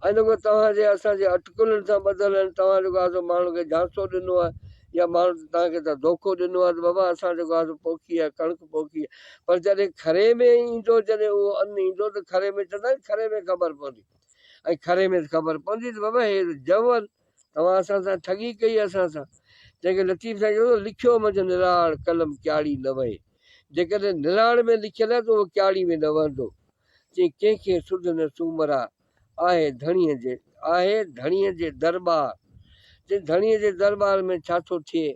۽ نه ڪو توهان جي اسان جي اٽڪلن سان ٻڌل آهن. توهان جيڪو آهي سو ماڻهن کي جهانسو ڏنو آهي يا ماڻهن توهان کي ته دوکو ڏنو آهي ته بابا اسان جيڪو آهي سو پوکي آهي ڪڻڪ پوکي آهي پر جڏهن کري ۾ ايندو جڏهن اهو ان ايندو ته کري ۾ چوندا آهن کري ۾ خبر پوندي ۽ کري ۾ خبر پوندي ته بابا هي جو آهن توهان اسان سان ٺڳي ڪئي اسان سان. جنهن کي لطيف سائين چيو ته لکيو منجهه نراڙ قلم ڪياڙي نه وهي. جيڪڏهن نراڙ ۾ لکيل آهي ته اهو ڪياڙي ۾ نه وهندو. چي ڪنهن کي سڌ نه سومرا، آهي ڌڻيء جي آهي ڌڻيء جي درٻار. چي ڌڻيء جي درٻار ۾ ڇا ٿو ٿئي،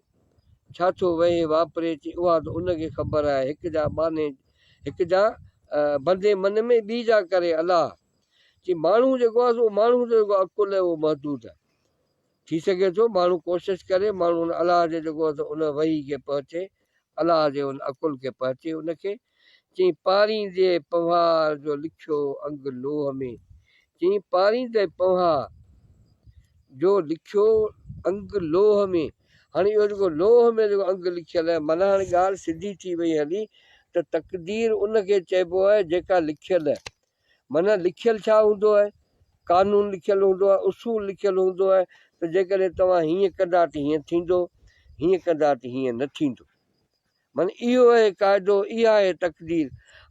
ڇا ٿو وهي واپري، چي اها ته ان کي خبر آهي. هڪ جا ٻانهي هڪ جا بندي من ۾ ٻي جا ڪري الله. چي ماڻهو جيڪو آهي سو ماڻهو جو جيڪو عقل آهي اهو محدود آهي. ٿي سگهي ٿو ماڻهو ڪوشش ڪري ماڻهو ان الله جي جيڪو آهي سو ان وحي کي پهچي، الله جي ان عقل کي پهچي ان کي چئين پاريندي پنهوار جو لکيو انگ لوهه ۾، چئين پاريندي پنهوار جو لکيو انگ لوهه ۾، هاڻي اهو جيڪو لوهه ۾ جيڪو انگ لکيل آهي معنيٰ هاڻي ڳالهه سڌي ٿي وئي هلي ته تقدير ان کي چئبو آهي جيڪا لکيل آهي. معنيٰ لکيل ڇا هوندو آهي؟ قانون لکيل هوندو آهي، اصول لکيل هوندو آهي ته جيڪڏهن توهان هيئن ڪندا ته هيئن ٿيندو، هيئن ڪندا ته هيئن نه ٿيندو. معنيٰ اهو آهي قاعدو، اها آهي تقدير.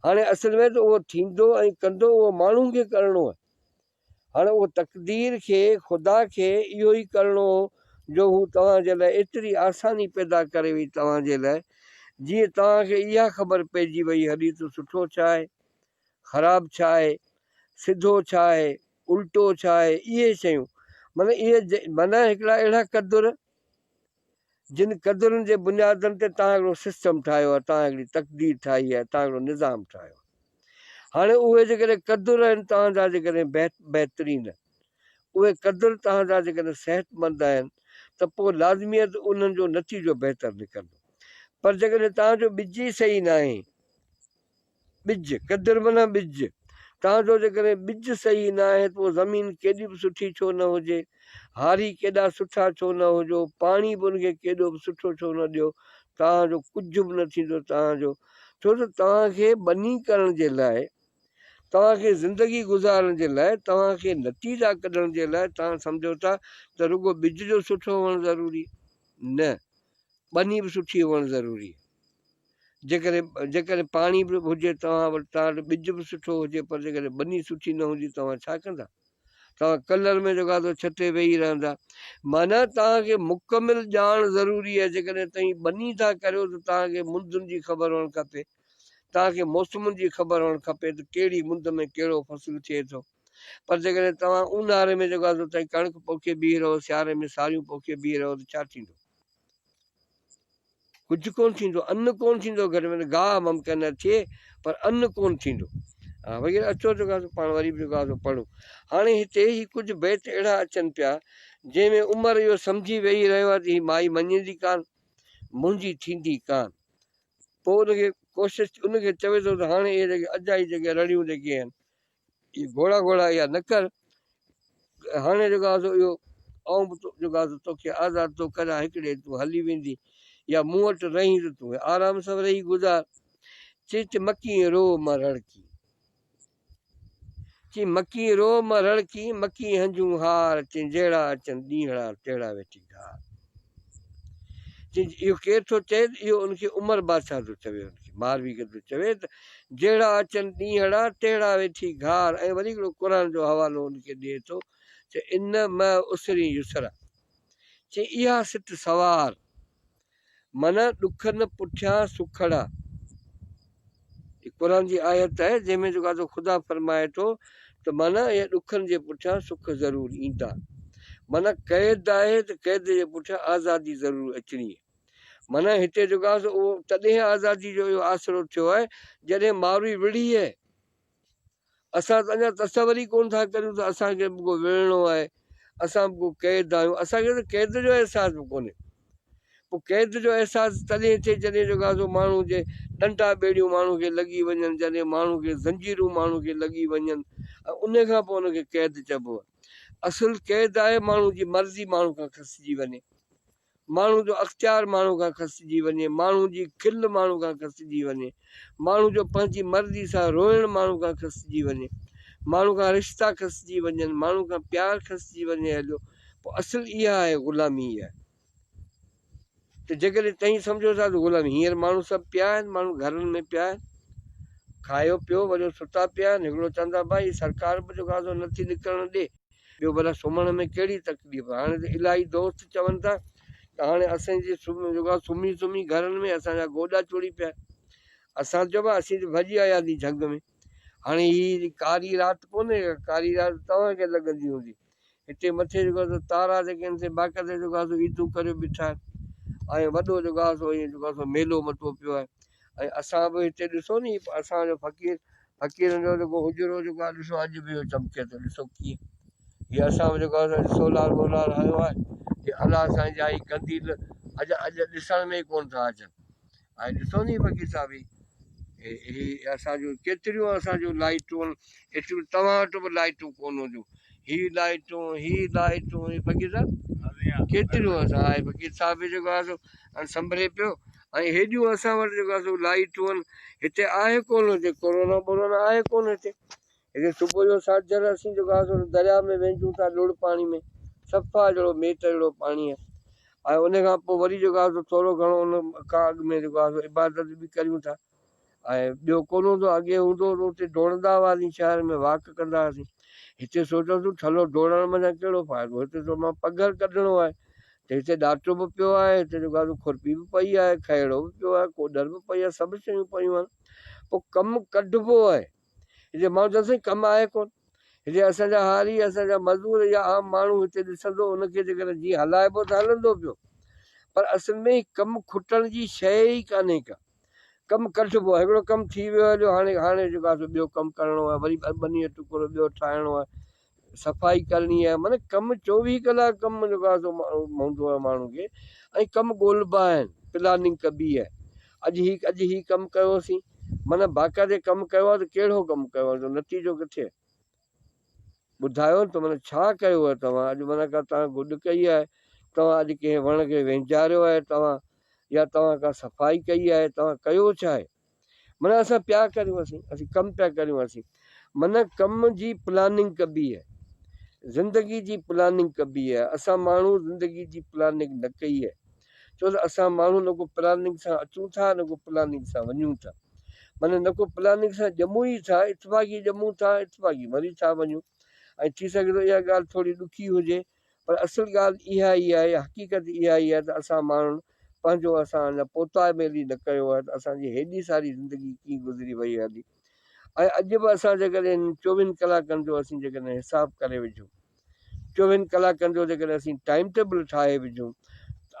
هاڻي اصل ۾ ته اهو ٿيندو ۽ ڪندو اهو ماڻهو کي ڪرڻو آهي. هاڻي اهو تقدير کي، خدا کي اهو ئي ڪرڻو هو جو هو توهان جي لاء ايتري آساني پيدا ڪري وئي توهان جي لاء، جيئن توهان کي اها خبر پئجي وئي هلي ته سٺو ڇا آهي، خراب ڇا آهي، سڌو ڇا آهي، الٽو ڇا آهي، اهي شيون معنيٰ اهي معنيٰ هڪڙا اهڙا قدر جن قدرن جي بنيادن تي توهان هڪڙو سسٽم ٺاهيو آهي، توهان هڪڙي تقدير ٺاهي آهي، توهان هڪڙو نظام ٺاهيو آهي. هاڻي اهي جيڪڏهن قدر آهن توهان جا جيڪڏهن بهترين اهي قدر توهان جا جيڪڏهن صحتمند آهن ته پوء لازمي آهي ته انهن جو نتيجو بهتر نڪرندو پر جيڪڏهن توهان جو ٻج ئي صحيح ناهي ٻج، قدر معنيٰ ٻج، تان جو جيڪڏهن ٻج صحيح نه آهي ته پوء زمين ڪيڏي به سٺي ڇو نه هجي، هاري ڪيڏا سٺا ڇو نه هجو، پاڻي به ان کي ڪيڏو به سٺو ڇو نه ڏيو، توهان جو ڪجهه به نه ٿيندو توهان جو، ڇو ته توهان کي ٻني ڪرڻ جي لاء، توهان کي زندگي گذارڻ جي لاء، توهان کي نتيجا ڪڍڻ جي لاء توهان سمجهو ٿا ته رڳو ٻج جو سٺو هئڻ ضروري؟ نه، ٻني به سٺي هئڻ ضروري. جيڪڏهن جيڪڏهن پاڻي به هجي توهان وٽ توهان وٽ ٻج به سٺو هجي پر جيڪڏهن ٻني سٺي نه هوندي توهان ڇا ڪندا؟ توهان ڪلر ۾ جيڪو آهي سو ڇٽي ويهي رهندا. معنيٰ توهان کي مڪمل ڄاڻ ضروري آهي جيڪڏهن توهين ٻني ٿا ڪريو ته توهان کي مندن جي خبر هئڻ کپي، توهان کي موسمن جي خبر هئڻ کپي ته ڪهڙي مند ۾ ڪهڙو فصل ٿئي ٿو. پر جيڪڏهن توهان اونهاري ۾ جيڪو آهي سو تائين ڪڻڪ پوکي بيهي رهو، سياري ۾ ساريون پوکي بيهي رهو ته ڇا ٿيندو؟ ڪجهه ڪونه ٿيندو، ان ڪونه ٿيندو، گهٽ ۾ گهٽ گاهه ممڪن نه ٿئي پر ان ڪونه ٿيندو. ها وغيره اچو جيڪو آهي سو پاڻ وري به جيڪو آهي سو پڙهون. هاڻي هتي هي ڪجهه بيت اهڙا اچن پيا جنهن ۾ عمر اهو سمجهي ويهي رهيو آهي ته هي مائي مڃيندي ڪانه، منهنجي ٿيندي ڪانه. پوء ان کي ڪوشش ان کي چوي ٿو ته هاڻي اهي جيڪي اجائي جيڪي رڙيون جيڪي آهن اهي گهوڙا گهوڙا اها نه ڪر، هاڻي جيڪو آهي سو اهو آئون به جيڪو آهي سو توکي آزاد ٿو ڪريان، هڪڙي تون هلي ويندين يا مون وٽ رهين ته تون آرام سان رهي گذار. چي ته مڪين روء مان رڙڪي. چي مڪين روء مان رڙڪي، مڪين هنجون هار، چي جهڙا اچن ڏينهڙا، تهڙا ويٺي گهار. چي اهو ڪير ٿو چئي ته اهو ان کي عمر بادشاهه ٿو چوي، ان کي ماروي کي ٿو چوي ته جهڙا اچن ڏينهڙا، تهڙا ويٺي گهار ۽ وري هڪڙو قرآن جو حوالو ان کي ڏئي ٿو ته ان مع عسر يسرا. چي اها سٽ سوار. معنيٰ ڏکن پٺيان سکڙا. هي قرآن جي آيت آهي جنهن ۾ جيڪو آهي سو خدا فرمائي ٿو ته معنيٰ اهي ڏکن جي پٺيان سک ضرور ايندا. معنيٰ قيد آهي ته قيد جي پٺيان آزادي ضرور اچڻي آهي. معنيٰ هتي جيڪو آهي سو اهو تڏهن آزادي جو اهو آسرو ٿيو آهي جڏهن ماروي وڙهي آهي. اسان ته اڃا تصور ئي ڪونه ٿا ڪريون ته اسان کي به ڪو وڙهڻو آهي، اسان به ڪو قيد آهيون، اسان کي ته قيد جو احساس به ڪونهي. پوء قيد جو احساس تڏهن ٿئي جڏهن جو گازو ماڻهو جي ڏنڊا ٻيڙيون ماڻهو کي لڳي وڃن، جڏهن ماڻهو کي زنجيرون ماڻهو کي لڳي وڃن ۽ ان کان پوء ان کي قيد چئبو آهي. اصل قيد آهي ماڻهو جي مرضي ماڻهو کان کسجي وڃي. ماڻهو جو اختيار ماڻهو کان کسجي وڃي، ماڻهو جي کل ماڻهو کان کسجي وڃي، ماڻهو جو پنهنجي مرضي سان روئڻ ماڻهو کان کسجي وڃي، ماڻهو کان رشتا کسجي وڃن، ماڻهو کان پيار کسجي وڃي هليو، پوء اصل اها آهي غلامي اها ته جيڪڏهن توهين سمجهو ٿا ته غلامي هينئر ماڻهو سڀ پيا آهن، ماڻهو گهرن ۾ پيا آهن، کايو پيو وڃو ستا پيا آهن، هڪڙو چوندا ڀائي سرڪار به جيڪو آهي سو نٿي نڪرڻ ڏي. ٻيو ڀلا سمهڻ ۾ ڪهڙي تڪليف؟ هاڻي ته الاهي دوست چون ٿا ته هاڻي اسين جي جيڪو آهي سمهي سمهي گهرن ۾ اسان جا گوڏا چڙهي پيا. اسان چيو ڀاء اسين ته ڀڄي آياسين جهنگ ۾. هاڻي هي ڪاري رات ڪونهي ڪا، ڪاري رات توهان کي لڳندي هوندي. هتي مٿي جيڪو آهي سو تارا جيڪي آهن سي باقاعده جيڪو آهي سو عيدون ڪريو بيٺا آهن ۽ وڏو جيڪو آهي سو ائين جيڪو آهي سو ميلو متو پيو آهي. ۽ اسان به هتي ڏسو ني اسان جو فقير فقيرن جو جيڪو حجرو جيڪو آهي ڏسو اڄ به اهو چمڪي ٿو ڏسو ڪيئن هي اسان به جيڪو آهي سولار وولار هنيو آهي هي الله سائين جا هي قنديل اڄ اڄ ڏسڻ ۾ ئي ڪونه ٿا اچن ۽ ڏسو ني فقير صاحب هي هي اسان جون ڪيتريون اسان جون لائٽون ايتريون توهان وٽ به لائٽون ڪونه هونديون هي لائٽون هي لائٽون هي فقير صاحب ڪيتريون اسان آهي فقير صاحب به جيڪو آهي سو سنڀري پيو ۽ هيڏيون اسان وٽ جيڪو آهي سو لائيٽون هتي آهي ڪونه هتي ڪورونا بورونا آهي ڪونه هتي هتي صبح جو ساجهر اسين جيڪو آهي سو درياء ۾ وينجون ٿا لڙ پاڻي ۾ صفا جهڙو ميٽ جهڙو پاڻي آهي ۽ ان کان پوء وري جيڪو آهي سو ٿورو گهڻو ان کان اڳ ۾ جيڪو آهي سو عبادت به ڪريون ٿا ۽ ٻيو ڪونه هوندو اڳي هوندو هو ته اتي ڊوڙندا هئاسين شهر ۾ واڪ ڪندا هئاسين هتي سوچيوسون ٺلهو ڊوڙڻ منجهان ڪهڙو فائدو هتي ته مان پگهر ڪڍڻو آهي ته هتي ڏاٽو به پيو آهي هتي جيڪو آهي سو کرپي به پئي آهي کهڙو به پيو آهي ڪوڏر به پئي آهي سڀ شيون پيون آهن پوء ڪم ڪڍبو آهي هتي ماڻهو چون سائين ڪم آهي ڪونه هتي اسان جا هاري اسان جا مزور يا عام ماڻهو هتي ڏسندو ان کي جيڪڏهن جيئن هلائبو ته هلندو پيو پر اصل ۾ ڪم کٽڻ جي شيء ئي ڪانهي ڪا ڪم ڪڍبو آهي هڪڙو ڪم ٿي ويو هليو هاڻي هاڻي جيڪو آهي سو ٻيو ڪم ڪرڻو آهي وري ٻنيء جو ٽڪرو ٻيو ٺاهڻو آهي صفائي ڪرڻي آهي معنيٰ ڪم 24 ڪلاڪ ڪم جيڪو آهي سو هوندو آهي ماڻهو کي ۽ ڪم ڳولبا آهن پلاننگ ڪبي آهي اڄ هي اڄ هي ڪم ڪيوسين معنيٰ باقاعدي ڪم ڪيو آهي ته ڪهڙو ڪم ڪيو آهي نتيجو ڪٿي آهي ٻڌايو نه ته معنيٰ ڇا ڪيو آهي توهان اڄ معنيٰ ڪا توهان گڏ ڪئي آهي توهان اڄ ڪنهن وڻ کي وهنجاريو آهي توهان يا توهان ڪا صفائي ڪئي آهي توهان ڪيو ڇا آهي معنيٰ اسان پيا ڪريون اسين اسين ڪم پيا ڪريون اسين معنيٰ ڪم جي پلاننگ ڪبي آهي زندگي جي پلاننگ ڪبي آهي اسان ماڻهو زندگي جي پلاننگ نه ڪئي آهي ڇو ته اسان ماڻهو نه ڪو پلاننگ سان اچون ٿا نه ڪو پلاننگ سان وڃون ٿا معنيٰ نه ڪو پلاننگ سان ڄمون ئي ٿا اتفاقي ڄمون ٿا اتفاقي مري ٿا وڃون ۽ ٿي سگهي ٿو اها ڳالهه ٿوري ڏکي هجي پر اصل ڳالهه اها ئي آهي حقيقت اها ئي آهي ته اسان ماڻهن پنهنجو اسان اڃا پوتا ميل ئي نه ڪيو آهي ته اسان جي هيڏي ساري زندگي ڪيئن گذري وئي هلي. ۽ اڄ به اسان جيڪڏهن هن چوويهن ڪلاڪن جو اسين جيڪڏهن حساب ڪري وجهون، چوويهن ڪلاڪن جو جيڪڏهن اسين ٽائيم ٽيبل ٺاهي وجهون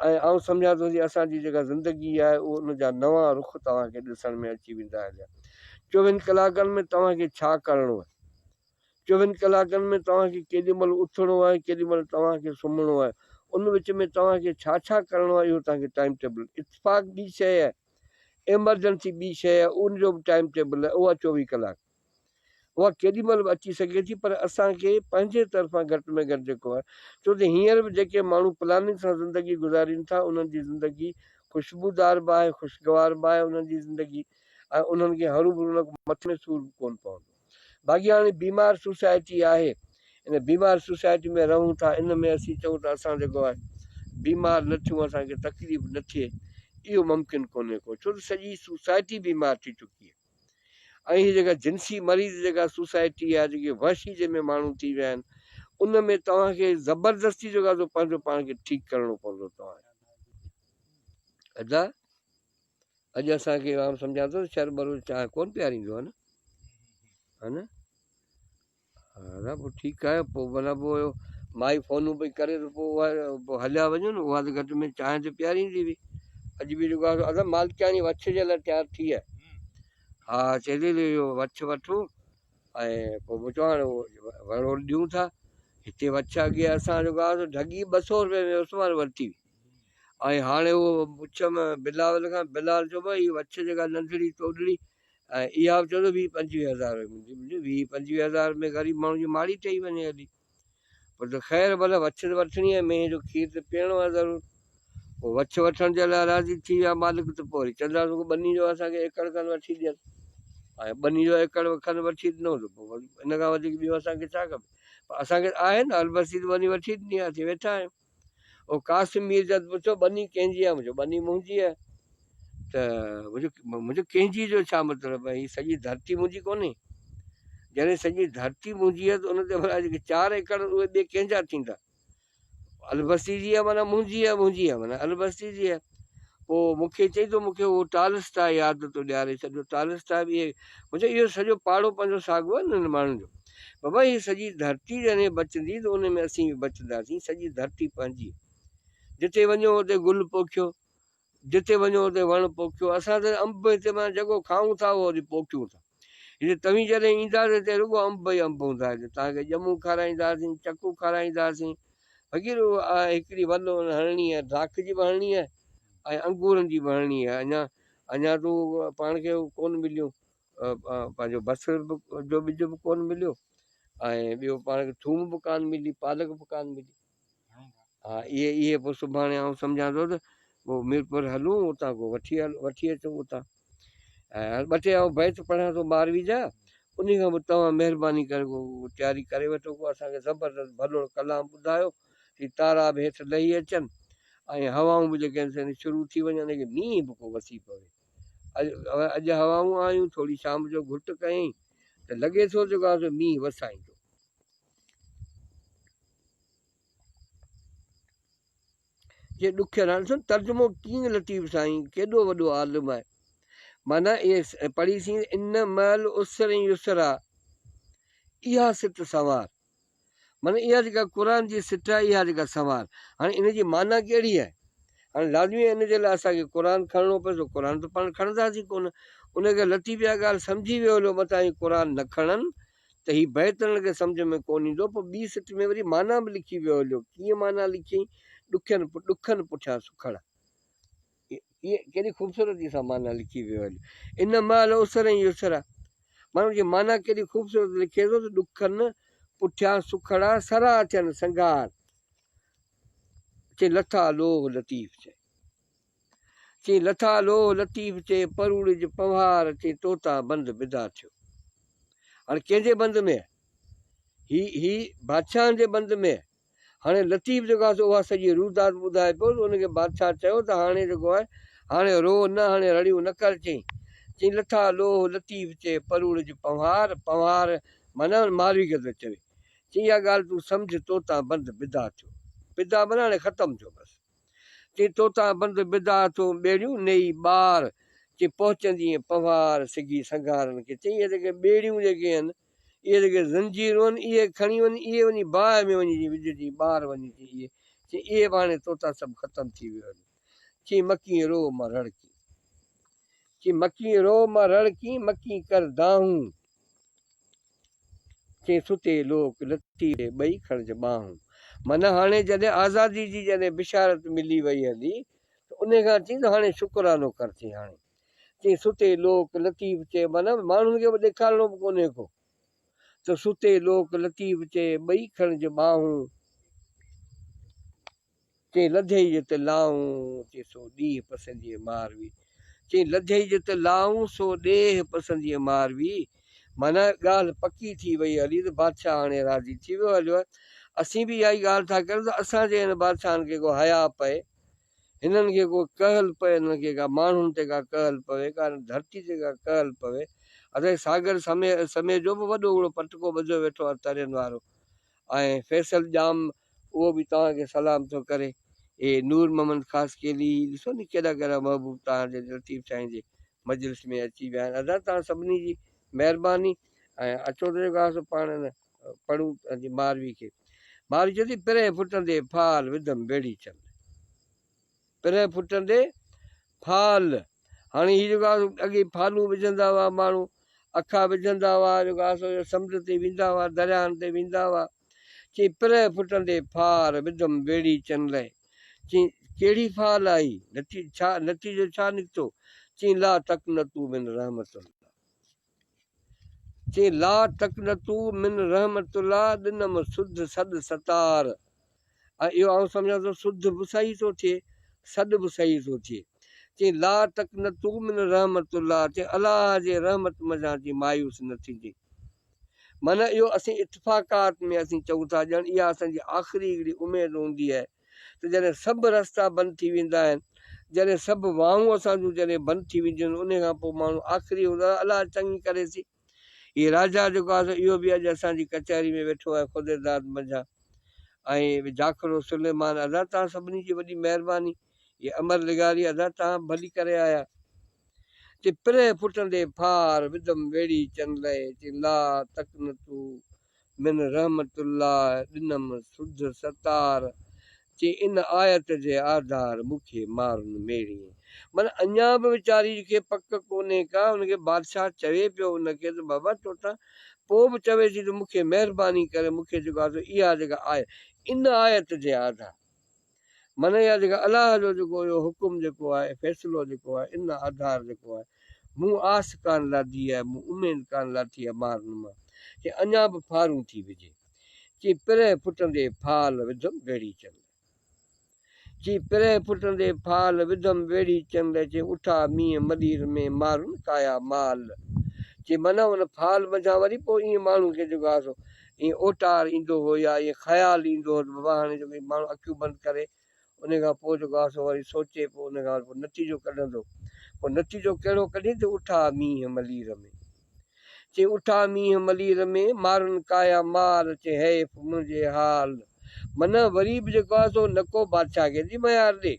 ۽ آئون سمجهان ٿو جي اسان جي جيڪا زندگي آهي اهو ان جا نوان رخ توهان کي ڏسڻ ۾ اچي ويندا هليا. چوويهن ڪلاڪن ۾ توهان کي ڇا ڪرڻو آهي؟ چوويهن ڪلاڪن ۾ توهان کي ڪيڏي مهل اٿڻو آهي ڪيڏي مهل توهان کي سمهڻو آهي ان وچ ۾ توهان کي ڇا ڇا ڪرڻو آهي اهو توهان کي ٽائيم ٽيبل اتفاق ٻي شيء آهي ايمرجنسي ٻي شيء آهي ان جو به ٽائيم ٽيبل آهي اها چوويهه ڪلاڪ اها ڪيڏي مهل به اچي سگهي ٿي پر اسان کي پنهنجي طرفان گهٽ ۾ گهٽ جيڪو آهي ڇو ته هينئر به جيڪي ماڻهو پلاننگ سان زندگي گذارين ٿا انهن جي زندگي خوشبودار به آهي خوشگوار به آهي انهن جي زندگي ۽ انهن کي هروڀرو نه مٿي ۾ سور به ڪونه پوندو. باقي هاڻي بيمار سوسائٽي آهي ان بيمار سوسائٽي ۾ رهون ٿا ان ۾ اسين چئون ته اسان جيڪو آهي بيمار نه ٿيون اسان کي تڪليف نه ٿئي اهو ممڪن ڪونهي ڪو ڇو ته سڄي سوسائٽي بيمار ٿي چڪي آهي ۽ هي جيڪا جنسي مريض جيڪا سوسائٽي آهي جيڪي وحشي جنهن ۾ ماڻهو ٿي ويا آهن ان ۾ توهان کي زبردستي جيڪو آهي سو پنهنجو پاڻ کي ٺيڪ ڪرڻو پوندو توهان ادا اڄ اسان کي آئون سمجهان ٿو ته شر ٻروچ چانهه ڪونه پياريندو آهي نه ها نه ها نه پوء ٺيڪ آهي پوء معنيٰ پوء مائي فونون پئي ڪري ته پوء اها پوء هليا وڃو نه اها ته گهٽ ۾ چانهه ته پياريندي هئي اڄ به جيڪو آهي ادا مالڪياڻي وڇ جي لاء تيار ٿي آهي ها چئي ٿي اهو وڇ وٺو ۽ پوء مون چيو هاڻي وڙو ڏيون ٿا هتي وڇ اڳي اسان جيڪو آهي ڍڳي ٻه سو روپئي ۾ عثمان ورتي هئي ۽ هاڻي اهو پڇيم بلاول کان، بلال چيو ڀائي هي وڇ جيڪا ننڍڙي توڏڙي ۽ اها به چوندو ويهه پنجويهه هزار رپيا ويهه پنجويهه هزار ۾ غريب ماڻهو جي ماڙي ٺهي وڃي هلي. پر ته خير ڀلا وڇ ته وٺڻي آهي مينهن جو کير ته پيئڻو آهي ضرور. پوء وڇ وٺڻ جي لاء راضي ٿي ويا مالڪ ته پوء وري چونداسون ڪو ٻني جو اسان کي ايڪڙ کن وٺي ڏين. ۽ ٻني جو ايڪڙ کن وٺي ڏنو ته پوء وري ان کان وڌيڪ ٻيو اسان کي ڇا کپي. پر اسان کي آهي نه البسي ته ٻني وٺي ڏني آهي اسين ويٺا آهيون. او قاسم ميرزاد پڇيو، ٻني ڪنهن جي آهي؟ مون چيو، ٻني منهنجي آهي. ته مون چيو، ڪنهن جي جو ڇا مطلب آهي؟ هي سڄي ڌرتي منهنجي ڪونهي؟ جڏهن سڄي ڌرتي منهنجي آهي ته ان تي ڀلا جيڪي چار ايڪڙ اهي ٻئي ڪنهن جا ٿيندا؟ البستي جي آهي معنيٰ منهنجي آهي، منهنجي آهي معنيٰ البستي جي آهي. پوء مون کي چئي ٿو، مون کي اهو ٽالسٽاء ياد ٿو ڏياري ڇڏيو. ٽالسٽاء به اهي مون چيو، اهو سڄو پاڙو پنهنجو ساڳيو آهي نه انهن ماڻهن جو. بابا هي سڄي ڌرتي جڏهن بچندي ته ان ۾ اسين به بچنداسين. سڄي ڌرتي پنهنجي. جتي وڃو اتي گل پوکيو، جتي وڃو اتي وڻ پوکيو. اسان ته انب هتي معنيٰ جيڪو کائون ٿا اهو وري پوکيون ٿا. هتي توهين جڏهن ايندا ته هتي رڳو انب ئي انب هوندا. هتي توهان کي ڄمون کارائينداسين، چڪو کارائينداسين. فقير اها هڪڙي ول هڻڻي آهي، ڊاک جي به هڻڻي آهي ۽ انگورن جي به هڻڻي آهي. اڃا اڃا ته پاڻ کي ڪونه مليون. پنهنجو بصر به جو ٻج به ڪونه مليو ۽ ٻيو پاڻ کي ٿوم به ڪانه ملي، پالڪ به ڪانه ملي. ها اهي اهي پوء سڀاڻي آئون سمجهان ٿو ته پوء ميرپور هلون اتان ڪو وٺي هل وٺي اچون اتان ۽ ٻه ٽي آئون بيت پڙهان ٿو ماروي جا انهي کان پوء توهان مهرباني ڪري ڪو تياري ڪري وٺو ڪو اسان کي زبردست ڀلوڙ ڪلام ٻڌايو ڪي تارا به هيٺ لهي اچن ۽ هوائون به جيڪي آهن سي شروع ٿي وڃن ۽ مينهن به ڪو وسي پوي اڄ اڄ هوائون آيون ٿوري شام جو گهٽ ڪيائين ته لڳي ٿو جيڪو آهي سو مينهن وسائيندو. جي ڏکيل آهن ڏسو ترجمو ڪيئن لطيف سائين ڪيڏو وڏو عالم آهي معنيٰ اهي پڙهيسين ان مع العسر يسرا اها سٽ سنوار معنيٰ اها جيڪا قرآن جي سٽ آهي اها جيڪا سنوار هاڻي ان جي معنيٰ ڪهڙي آهي هاڻي لازمي آهي ان جي لاء اسان کي قرآن کڻڻو پوندو قرآن ته پاڻ کڻنداسين ڪونه ان کي لطيف اها ڳالهه سمجهي ويو هليو متان هي قرآن نه کڻن ته هي بيت انهن کي سمجهه ۾ ڪونه ايندو. پوء ٻي سٽ ۾ وري معنيٰ به لکي ويو هليو. ڪيئن معنيٰ لکيائين؟ ڏکين ڏکن پٺيان سکڙ. ڪيئن ڪيڏي خوبصورتي سان معنيٰ لکي ويو هليو. ان مع العسر يسرا. معنيٰ ان جي معنيٰ ڪيڏي خوبصورت لکي ٿو ته ڏکن پٺيان سکڙا سرها ٿين سنگهار. چي لٿا لوهه لطيف چئي. چي لٿا لوهه لطيف چي پروڙج پنهوار چي توتان بند بدا ٿيو. هاڻي ڪنهن جي بند ۾ آهي؟ هي هي بادشاهن جي بند ۾ آهي. هاڻي لطيف جيڪو آهي سو اها سڄي روئداد ٻڌائي پيو ته ان کي بادشاهه چيو ته هاڻي جيڪو آهي هاڻي روء نه هاڻي رڙيون نه ڪر چئين چئين لٿا لوهه لطيف چي پروڙج پنهوار پنهوار معنيٰ ماروي کي ٿو چوي چئين اها ڳالهه تون سمجهه توتان بند بدا ٿيو بدا معنيٰ هاڻي ختم ٿيو بس. چي توتان بند بدا ٿو ٻيڙيون نيئي ٻار. چي پهچندينء پنهوار سگهي سنگهارن کي. چئي اهي جيڪي ٻيڙيون جيڪي آهن، اهي جيڪي زنجيرون آهن، اهي کڻي وڃ، اهي وڃي باهه ۾ وڃي جي وجهجي، ٻار وڃي چي اهي، چي اهي به هاڻي توتان سڀ ختم ٿي ويو هليو. چي مڪين روء مان رڙ ڪين. چي مڪين روء مان رڙ ڪين، مڪين ڪر دانهون. چي ستي لوڪ لٿي ٻئي کڻج ٻانهون. معنيٰ هاڻي جڏهن آزادي جي جڏهن بشارت ملي وئي هلي ته انهي کان چئين ته هاڻي شڪرانو ڪر چئين هاڻي چئين ستي لوڪ لطيف چئي معنيٰ ماڻهن کي به ڏيکارڻو به ڪونهي ڪو ته ستي لوڪ لطيف چئي ٻئي کڻج ٻانهون چئين لڌئي جت لائون چئي سو ڏينهن پسنديء ماروي چئين لڌئي جت لائون سو ڏيهه پسنديء ماروي معنيٰ ڳالهه پڪي ٿي وئي هلي ته بادشاهه هاڻي راضي ٿي ويو هليو آهي. اسين به اها ئي ڳالهه ٿا ڪريون ته اسان جي هن بادشاهن کي ڪو حياء پئي، هنن کي ڪو ڪهل پئي، هنن کي ڪا ماڻهن تي ڪا ڪهل پوي، ڪا هن ڌرتي تي ڪا ڪهل پوي. اسان جي ساگر سمي سميجو به وڏو هڪڙو پٽڪو ٻڌيو ويٺو آهي ترين وارو ۽ فيصل ڄام اهو به توهان کي سلام ٿو ڪري. اي نور محمد خاصخيلي هي ڏسو نه ڪيڏا ڪيڏا محبوب توهان جي لطيف سائين جي مجلس ۾ اچي ويا آهن. ادا توهان سڀني جي مهرباني ۽ اچو ته جيڪو آهي سو پاڻ هن پڙهون پنهنجي ماروي کي. ماروي چئي ٿي، پرهه ڦٽندي ڦال وڌم ويڙهي چند. پرهه ڦٽندي ڦال. هاڻي هي جيڪو آهي سو اڳي ڦالون وجهندا هئا ماڻهو، اکا وجهندا هئا جيڪو آهي سو سمنڊ تي ويندا هئا، درياهن تي ويندا هئا. چي پرهه ڦٽندي ڦار وڌم ويڙهي چن لئه. چي ڪهڙي فال آئي؟ ڇا نتيجو ڇا نڪتو؟ چي لا تقنطو من رحمت الله. چي لا تقنطو من رحمت الله ڏنم سڌ سڏ ستار. ۽ اهو آئون سمجهان ٿو سڌ به صحيح ٿو ٿئي سڏ به صحيح ٿو ٿئي. چي لا تقنطو من رحمت الله چي الله جي رحمت منجهان چي مايوس نه ٿجي. معنيٰ اهو اسين اتفاقات ۾ اسين چئون ٿا ڄڻ اها اسان جي آخري هڪڙي اميد هوندي آهي ته جڏهن سڀ رستا بند ٿي ويندا آهن، جڏهن سڀ واهون اسان جون جڏهن بند ٿي وينديون آهن انهي کان پوء ماڻهو آخري هوندو آهي الله چڱي ڪري سي. هي راجا جيڪو آهي سو اهو به اڄ اسان جي ڪچهري ۾ ويٺو آهي خديداد منجهان ۽ جاکرو سليمان ادا توهان سڀني جي وڏي مهرباني هي امر لغاري ادا توهان ڀلي ڪري آيا. چي پرهه ڦٽندي ڦار، وڌم ويڙهي چن لئه، چي لا تقنطو من رحمت الله، ڏنم سڌ ستار، چي ان آيت جي آڌار، مون کي مارن ميڙين. معنيٰ اڃا به ويچاري کي پڪ ڪونهي ڪا، ان کي بادشاهه چوي پيو ان کي ته بابا توتان پوء به چوي ٿي ته مون کي مهرباني ڪري مون کي جيڪو آهي سو اها جيڪا آيت، ان آيت جي آڌار. معنيٰ اها جيڪا الله جو جيڪو اهو حڪم جيڪو آهي، فيصلو جيڪو آهي، ان آڌار جيڪو آهي، مون آس ڪانه لاٿي آهي، مون اميد ڪانه لاٿي آهي مارن مان، چي اڃا به ڦارون ٿي وجهي. چي پرهه ڦٽندي ڦال وڌم ويڙهي چند. چي پرهه ڦٽندي ڦال وڌم ويڙهي چند، چي اٺا مينهن ملير ۾ مارن ڪايا مال. چي معنيٰ ان ڦال منجهان وري پوء ائين ماڻهو کي جيڪو آهي سو ائين اوٽار ايندو هو يا ائين خيال ايندو هو ته بابا هاڻي جيڪو هي ماڻهو اکيون بند ڪري ان کان پوء جيڪو آهي سو وري سوچي پوء ان کان پوء نتيجو ڪڍندو. پوء نتيجو ڪهڙو ڪڍي ته اٺا مينهن ملير ۾. چي اٺا مينهن ملير ۾، مارن ڪايا مال، چي حيف منهنجي حال. من وري به جيڪو آهي سو نه ڪو بادشاهه کي ٿي ميار ڏي،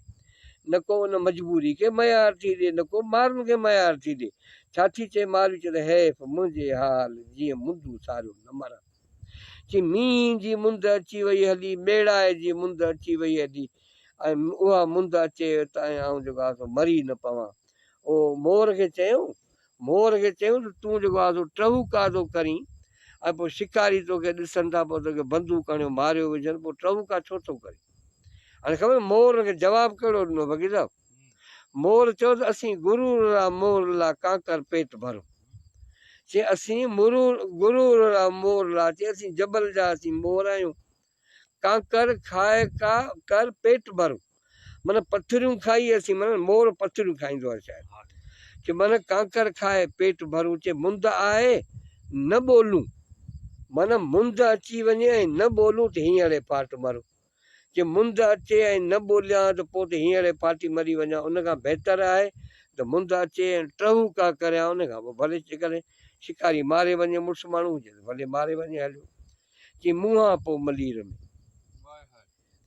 نه ڪو ان مجبوري کي ميار ٿي ڏي، نه ڪو مارن کي ميار ٿي ڏي. ڇا ٿي چئي ماروي چئي ته حيف منهنجي حال، جيئن منڌو ساريو نه مران. چي مينهن جي مند اچي وئي هلي، ميڙائي جي مند اچي وئي هلي ۽ اها مند اچي ته ۽ آئون جيڪو آهي سو مري نه پوان. او مور کي چيائون، مور کي چيائون ته تون جيڪو آهي سو ٽهوڪا ٿو ڪرين ۽ پوء شڪاري توکي ڏسن ٿا پوء توکي بندوق هڻيو ماريو وجهن پوء ٽهوڪا ڇو ٿو ڪرين؟ هاڻي خبر مور کي جواب ڪهڙو ڏنو فقير صاحب؟ مور چيو ته اسين غرور را مور لا ڪانڪر پيٽ ڀرون. چي اسين مرور غرور را مور لا چي اسين جبل جا اسين مور آهيون. ڪانڪر کائي ڪا ڪر پيٽ ڀرون. معنيٰ پٿريون کائي اسين معنيٰ مور پٿريون کائيندو آهي شايد. چي معنيٰ ڪانڪر کائي پيٽ ڀرون چي مند آهي نه ٻولون. معنيٰ مند اچي وڃي ۽ نه ٻولون ته هينئڙي ڦاٽ مرون. جي مند اچي ۽ نه ٻوليان ته پوء ته هينئڙي ڦاٽي مري وڃان، ان کان بهتر آهي ته مند اچي ۽ ٽهو ڪا ڪريان، ان کان پوء ڀلي جيڪڏهن شڪاري ماري وڃي، مڙس ماڻهو هجي ته ڀلي ماري وڃي هليو. چي مونهان پوء ملير ۾.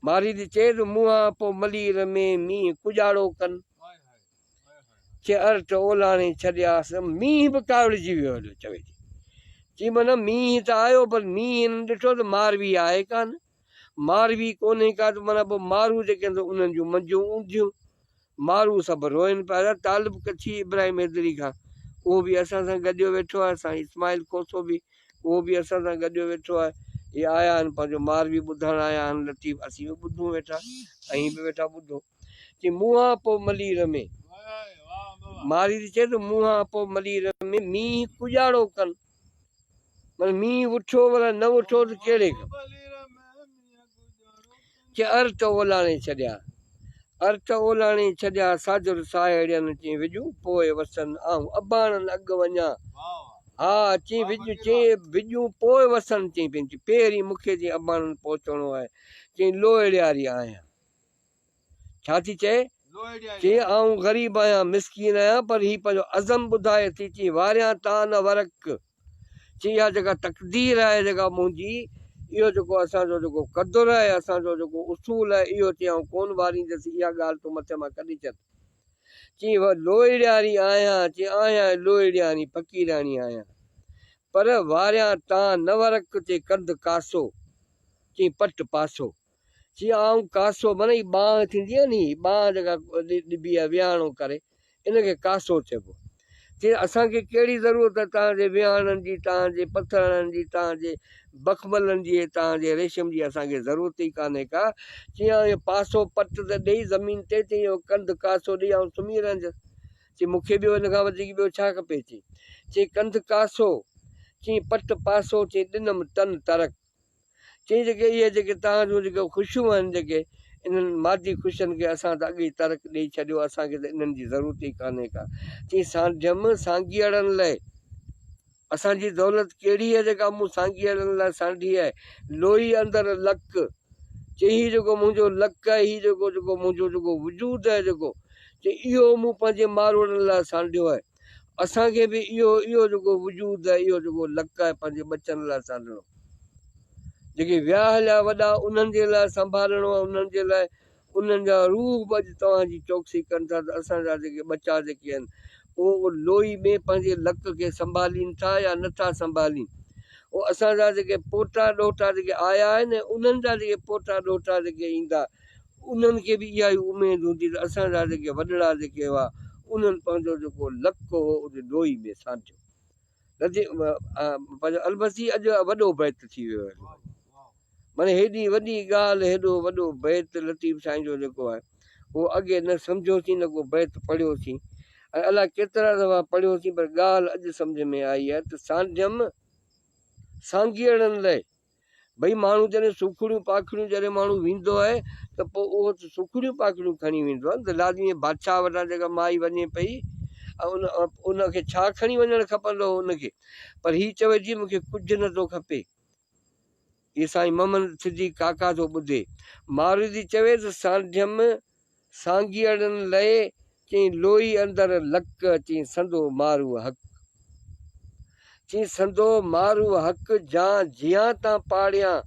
ماري ٿي چئي ته مونهان پوء ملير ۾ مينهن ڪڄاڙو ڪن. چي ارٽ اولاڻي ڇڏياس، مينهن به ڪاوڙجي ويو هليو چوي ٿي. چي معنيٰ مينهن ته آيو پر مينهن هنن ڏٺو ته ماروي آهي ڪانه. ماروي ڪونهي ڪا ته معنيٰ پوء مارو جيڪي آهن سو انهن جون منجون اونڌيون. مارو سڀ روئن پيا. ادا طالب ڪڇي ابراهيم حيدري کان اهو به اسان سان گڏيو ويٺو آهي. سائين اسماعيل کوسو به اهو به اسان سان گڏيو ويٺو آهي. اهي آيا آهن پنهنجو ماروي ٻڌڻ آيا آهن لطيف اسين به ٻڌون ويٺا اوهين به ويٺا ٻڌو. چي مون هان پوء ملير ۾. مارئي ٿي چئي ته مون هان پوء ملير ۾ مينهن ڪڄاڙو ڪن. معنيٰ مينهن وٺو ڀلا نه وٺو ته ڪهڙي ڪم. چي ارٽ اولاڻي ڇڏيا. ارٽ اولاڻي ڇڏيا ساجھر ساهيڙين چي وڄون پوء وسن آئون اباڻن اڳ وڃان. ها چي وڄ چي وڄون پوء وسن چي پين چي پهرين مون کي چي اباڻن پهچڻو آهي چي لوئڙياري آهيان. ڇا ٿي چئي؟ چي آئون غريب آهيان، مسڪين آهيان، پر هي پنهنجو عزم ٻڌائي ٿي، چي واريان تان نه ورق. چي اها جيڪا تقدير آهي جيڪا منهنجي، اهو جيڪو اسان جو جيڪو قدر آهي، اسان جو جيڪو اصول آهي، اهو چي آئون ڪونه واريندس، اها ڳالهه تون مٿي مان ڪڍي ڇڏ. چي لوئڙياري آهيان، چي آهيان لوئڙياڻي، فقيراڻي آهيان، پر واريان تان نه ورق، چي ڪنڌ ڪاسو، چي پٽ پاسو. چي آئون ڪاسو معنيٰ هي ٻانهن ٿيندي آهي ني ٻانهن جيڪا ڏبي آهي ويهاڻو ڪري ان کي ڪاسو چئبو آهي. چي اسان کي ڪهڙي ضرورت آهي توهان جي ويهاڻن جي توهان جي پٿرڻن جي توهان جي بخملن جي ۽ توهان جي ريشم جي اسان کي ضرورت ئي ڪانهي ڪا. چي آئون اهو پاسو پٽ ته ڏيئي زمين تي چي اهو ڪنڌ ڪاسو ڏيئي آئون سمهي رهندس. چي مون کي ٻيو ان کان وڌيڪ ٻيو ڇا کپي چي چي ڪنڌ ڪاسو چي پٽ پاسو چي ڏنم تن ترڪ. چيائين جيڪي اهي جيڪي توهان جون جيڪي خوشيون آهن جيڪي انهن مادي خوشين کي اسان ته اڳ ئي ترڪ ڏيئي ڇڏيو اسان کي ته انهن جي ضرورت ئي ڪانهي ڪا. چيائين سانڍيم سانگيئڙن لئه اسان جي دولت ڪهڙي آهي جيڪا مون سانگيئڙن لاء سانڍي آهي. لوئي اندر لڪ. چيائين هي جيڪو منهنجو لڪ آهي هي جيڪو جيڪو منهنجو جيڪو وجود آهي جيڪو چيائين اهو مون پنهنجي ماروئڙن لاء سانڍيو آهي. اسان کي به اهو اهو جيڪو وجود آهي اهو جيڪو لڪ آهي پنهنجي ٻچن لاء سانڍڻو جيڪي ويا هليا وڏا انهن جي لاء سنڀالڻو آهي انهن جي لاء انهن جا روح به اڄ توهان جي چوڪسي ڪن ٿا ته اسان جا جيڪي ٻچا جيڪي آهن اهو لوئي ۾ پنهنجي لڪ کي سنڀالين ٿا يا نه ٿا سنڀالين اهو اسان جا جيڪي پوٽا ڏوهٽا جيڪي آيا آهن ۽ انهن جا جيڪي پوٽا ڏوهٽا جيڪي ايندا انهن کي به اها ئي اميد هوندي ته اسان جا جيڪي وڏڙا جيڪي هئا، انهن پنهنجو جيڪو لڪ هو، ان لوئي ۾ سانڍيو. پنهنجو المسيح اڄ وڏو بيت ٿي ويو آهي. معنيٰ هيڏي وڏي ڳالهه، هيڏو وڏو بيت لطيف سائين جو جيڪو آهي، اهو اڳي نه سمجهيوسين نه ڪو بيت پڙهيوسين ۽ الاء ڪيترا دفعا پڙهيوسين پر ڳالهه اڄ سمجهه ۾ آئي آهي ته سانڍيم سانگيئڙن لئه ڀئي ماڻهو جڏهن سوکڙيون پاکڙيون جڏهن ماڻهو ويندو آهي ته پوء اهو ته سوکڙيون پاکڙيون کڻي ويندو آهي نه ته لازمي بادشاهه وٽان جيڪا مائي وڃي پئي ۽ ان ان کي ڇا کڻي وڃڻ کپندو هو ان کي پر هي چوي ٿي مون کي ڪجهه نه ٿو کپي هي سائين محمد صديق ڪاڪا ٿو ٻڌي ماروي چوي ته سانڍيم سانگيئڙن لئي، چئين لوئي اندر لڪ، چئين سندو ماروء حق. چئين سندو ماروء حق، جان جيان تان پاڙيان،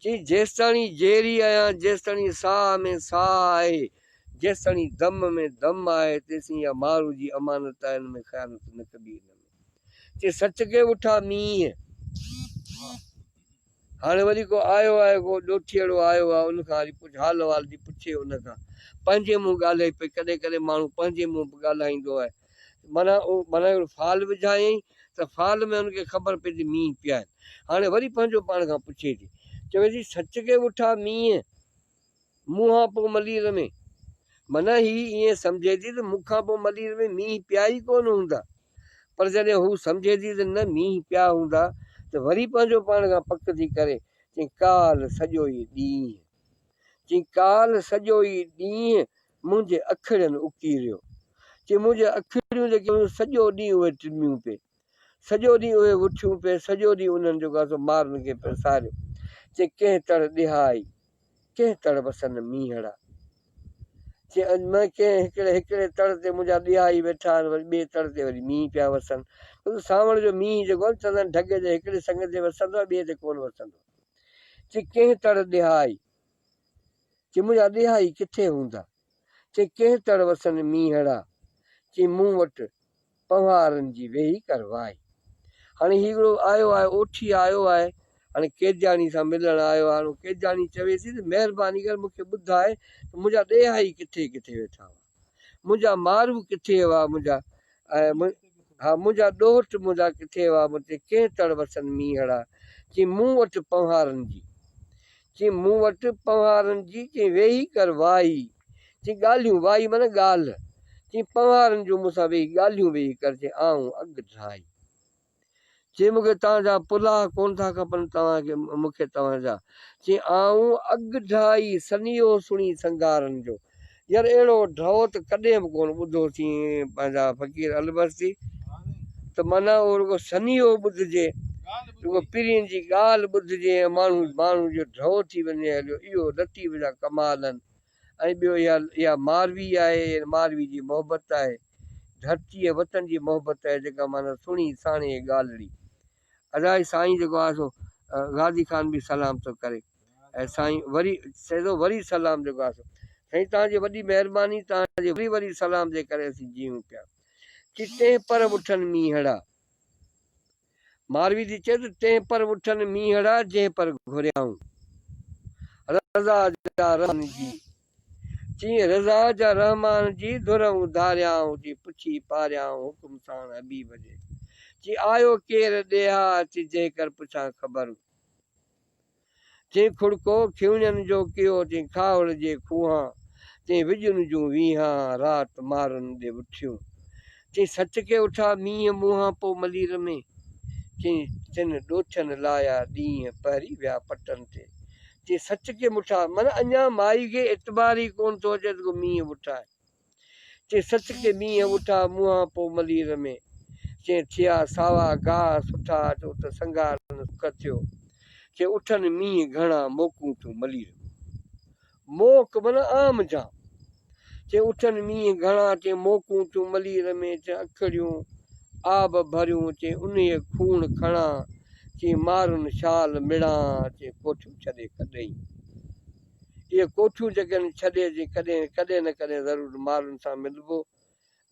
چئين جيستاڻي جيئري آهيان، جيستاڻي ساهه ۾ ساهه آهي، جيستاڻي دم ۾ دم آهي، تيسين اها مارو جي امانت آهي، ان ۾ خيانت نه ڪبي ان ۾. چئين سچ کي اٺا مينهن. هاڻي وري ڪو آيو آهي، ڪو ڏوٿيئڙو آيو آهي، ان کان وري پڇ، حال احوال ٿي پڇي ان کان. پنهنجي منهن ڳالهائي پئي، ڪڏهن ڪڏهن ماڻهو پنهنجي منهن به ڳالهائيندو آهي. معنيٰ معنيٰ هڪڙو فال وجهايائين ته فال ۾ هن کي خبر پئي ته مينهن پيا آهن. هاڻي وري پنهنجو پاڻ کان پڇي ٿي. چوي ٿي، سچ کي اٺا مينهن. مون کان پوء ملير ۾. معنيٰ هي ائين سمجهي ٿي ته مون کان پوء ملير ۾ مينهن پيا ئي ڪونه هوندا. پر جڏهن هو سمجهي ٿي ته نه مينهن پيا هوندا ته وري پنهنجو پاڻ کان پڪ ٿي ڪري، چئين ڪالهه سڄو ئي ڏينهن. چئين ڪالهه سڄو ئي ڏينهن منهنجي اکڙين اڪيريو. چئين منهنجي اکڙيون جيڪي هيون سڄو ڏينهن اهي ٽميون پئي. سڄو ڏينهن اهي وٺيون پئي، سڄو ڏينهن انهن جيڪو آهي سو مارن کي پئي ساريو. چئين ڪنهن تڙ ڏهائي. ڪنهن تڙ وسن مينهڙا. چي اڄ من ڪنهن هڪڙي هڪڙي تڙ تي منهنجا ڏيها ئي ويٺا آهن وري ٻئي تڙ تي وري مينهن پيا وسن. ڇو ته سانوڻ جو مينهن جيڪو آهي چوندا آهن ڍڳ جي هڪڙي سڱ تي وسندو آهي ٻئي تي ڪونه وسندو آهي. چي ڪنهن تڙ ڏيها ئي. چي منهنجا ڏيها ئي ڪٿي هوندا. چي ڪنهن تڙ وسن مينهڙا. چي مون وٽ پنهوارن جي ويهي ڪر وائي. هاڻي هي هڪڙو آيو آهي، اوٺي آيو آهي، هاڻي قيدياڻي سان ملڻ آيو آهي. هاڻي قيدياڻي چويس ٿي ته مهرباني ڪري مون کي ٻڌاء ته منهنجا ڏيهائي ڪٿي ڪٿي ويٺا هئا، منهنجا مارو ڪٿي هئا، منهنجا ۽ ها منهنجا ڏوهٽ منهنجا ڪٿي هئا، مون تي ڪنهن تڙ وسن مينهڙا، چي مون وٽ پنهوارن جي. چي مون وٽ پنهوارن جي، چي ويهي ڪر وائي، چي ڳالهيون، وائي معنيٰ ڳالهه، چي پنهوارن جون مون سان ويهي ڳالهيون ويهي ڪر، چي آئون اڳ ڍائي. چي مون کي توهان جا پلاهه ڪونه ٿا کپن، توهان کي مون کي توهان جا، چي آئون اڳ ڍائي، سنيهو سڻي سنگهارن جو. يار اهڙو ڍؤ ته ڪڏهن به ڪونه ٻڌوسين پنهنجا فقير البستي ته معنيٰ اهو رڳو سنيهو ٻڌجي، رڳو پرين جي ڳالهه ٻڌجي ۽ ماڻهو ماڻهو جو ڍؤ ٿي وڃي هليو اهو لطيف جا ڪمال آهن ۽ ٻيو اها اها ماروي آهي ماروي جي محبت آهي ڌرتي ۽ وطن جي محبت آهي جيڪا معنيٰ سڻي ساڻي ڳالهڙي ادا هي سائين جيڪو آهي سو غازي خان به سلام ٿو ڪري ۽ سائين وري چئي ٿو وري سلام جيڪو آهي سو سائين توهان جي وڏي مهرباني توهان جي وري وري سلام جي ڪري اسين جيئون پيا چي تنهن پر وٺن مينهڙا ماروي ٿي چئي ته تنهن پر وٺن مينهڙا جنهن پر گهريائون رضا جا رحمان جي چي رضا جا رحمان جي ڌرئون ڌاريائون چي پڇي پاريائون حڪم ساڻ حبيب جي چي آيو ڪير ڏيها چي جنهن ڪر پڇان خبرون چي کڙڪو کيوڻين جو ڪيو چي کاهوڙ جي کوهان چي وڄن جون ويهان رات مارن ڏي وٺيون چي سچ کي اٺا مينهن مونهان پو ملير ۾ چي تن ڏوٿين لايا ڏينهن پهري ويا پٽن تي چي سچ ڪي مٺا، معنيٰ اڃا مائي کي اعتبار ئي ڪونه ٿو اچي ته ڪو مينهن وٺائي. چي سچ ڪي مينهن وٺا، مونهان پو ملير ۾. چي ٿيا ساوا گاهه سٺا، چو ته سنگهارن سک ٿيو. چي اٺن مينهن گهڻا، موڪون ٿيون ملير ۾. موڪ معنيٰ عام جام. چي اٺن مينهن گهڻا، چي موڪون ٿيون ملير ۾، چي اکڙيون آب ڀريون، چي انهيء کوڻ کڻان، چي مارن شال مڙان، چي ڪوٺيون ڇڏي ڪڏهين. اهي ڪوٺيون جيڪڏهن ڇڏي جي ڪڏهن ڪڏهن نه ڪڏهن ضرور مارن سان ملبو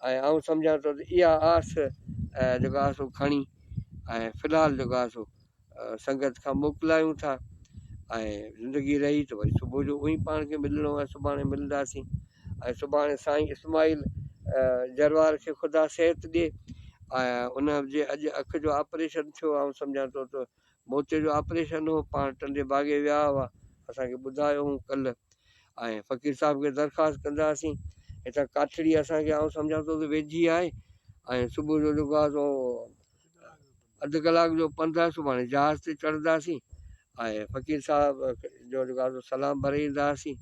۽ آئون سمجهان ٿو ته اها آس جيڪو آهي سو کڻي ۽ في الحال جيڪو آهي سو سنگت کان موڪلايون ٿا ۽ زندگي رهي ته وري صبح جو اونئي پاڻ کي ملڻو آهي سڀاڻي ملنداسين ۽ سڀاڻي سائين اسماعيل جروار کي خدا صحت ڏي ۽ ان جي اڄ اک جو آپريشن ٿيو آئون سمجهان ٿو ته موتي جو آپريشن هو پاڻ ٽنڊي باگي ويا هئا اسان کي ٻڌايو هون ڪلهه ۽ فقير صاحب کي درخواست ڪنداسين هتان ڪاٺڙي اسان کي آئون سمجهان ٿو ته ويجهي آهي ۽ صبح جو جيڪو آهي سو اڌ ڪلاڪ جو پنڌ آهي سڀاڻي جهاز تي چڙهنداسين ۽ فقير صاحب جو جيڪو آهي سو سلام ڀري اينداسين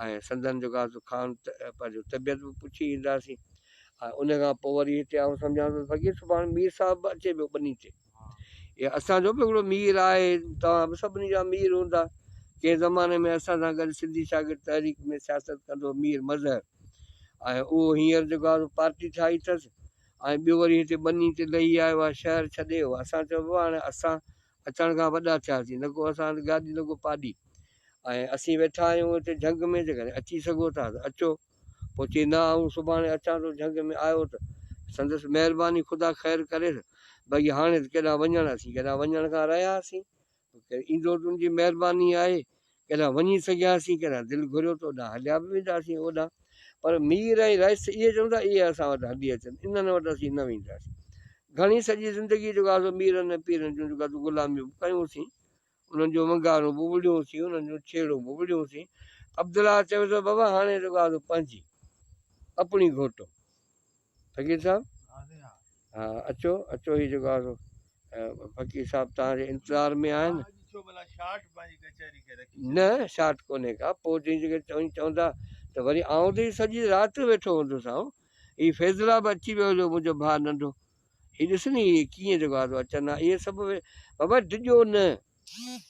۽ سندن جيڪو آهي سو کان پنهنجو طبيعت به پڇي اينداسين ۽ ان کان پوء وري هتي آئون سمجهان ٿو فقير سڀاڻي مير صاحب به اچي پيو ٻني تي اي اسان جو به هڪڙو مير آهي توهان به سڀني جا مير هوندا ڪنهن زماني ۾ اسان سان گڏ سنڌي شاگرد تحريڪ ۾ سياست ڪندو مير مظهر ۽ اهو هينئر جيڪو آهي پارٽي ٺاهي اٿس ۽ ٻيو وري هتي ٻني تي لهي آيو آهي شهر ڇڏي ويو آهي. اسان چيو بابا هاڻي اسان اچڻ کان وڏا ٿياسين نه ڪو اسان وٽ گاڏي نه ڪو پاڏي ۽ اسين ويٺا آهيون هتي جهنگ ۾ جيڪڏهن اچي سگهو ٿا ته اچو. پوء چي نه آئون سڀاڻي اچان ٿو جهنگ ۾ آيو ته سندس مهرباني خدا خير ڪريس باقي هاڻي ته ڪيڏانهن وڃڻ اسين ڪيڏانهن وڃڻ کان رهياسين ايندو ته ان جي مهرباني آهي. ڪيڏانهن وڃي سگهياسين، ڪيڏانهن دل گهريو ته اوڏانهن هليا به وينداسين اوڏانهن. پر مير ۽ رئيس اهي چون ٿا اهي اسان وٽ هلي اچن، انهن وٽ اسين نه وينداسين. گهڻي سڄي زندگي جيڪو آهي سو ميرن ۽ پيرن جون جيڪا سو غلاميون به ڪيونسين، انهن جون ونگارون به وڙهيونسين، انهن جون ڇيڙون به وڙهيونسين. عبدالله چوي ٿو بابا هاڻي جيڪو آهي سو پنهنجي اپڻي گهوٽو. فقير صاحب ها اچو اچو هي جيڪو آهي سو فقير صاحب توهان جي انتظار ۾ آهن نه شارٽ ڪونهي ڪا پوء جي جيڪي چون چوندا ته وري آئون ته سڄي رات ويٺو هوندس آئون هي فيضلا به اچي ويو جو منهنجو ڀاء ننڍو هي ڏس ني هي ڪيئن جيڪو آهي سو اچن ها اهي سڀ بابا ڊڄو نه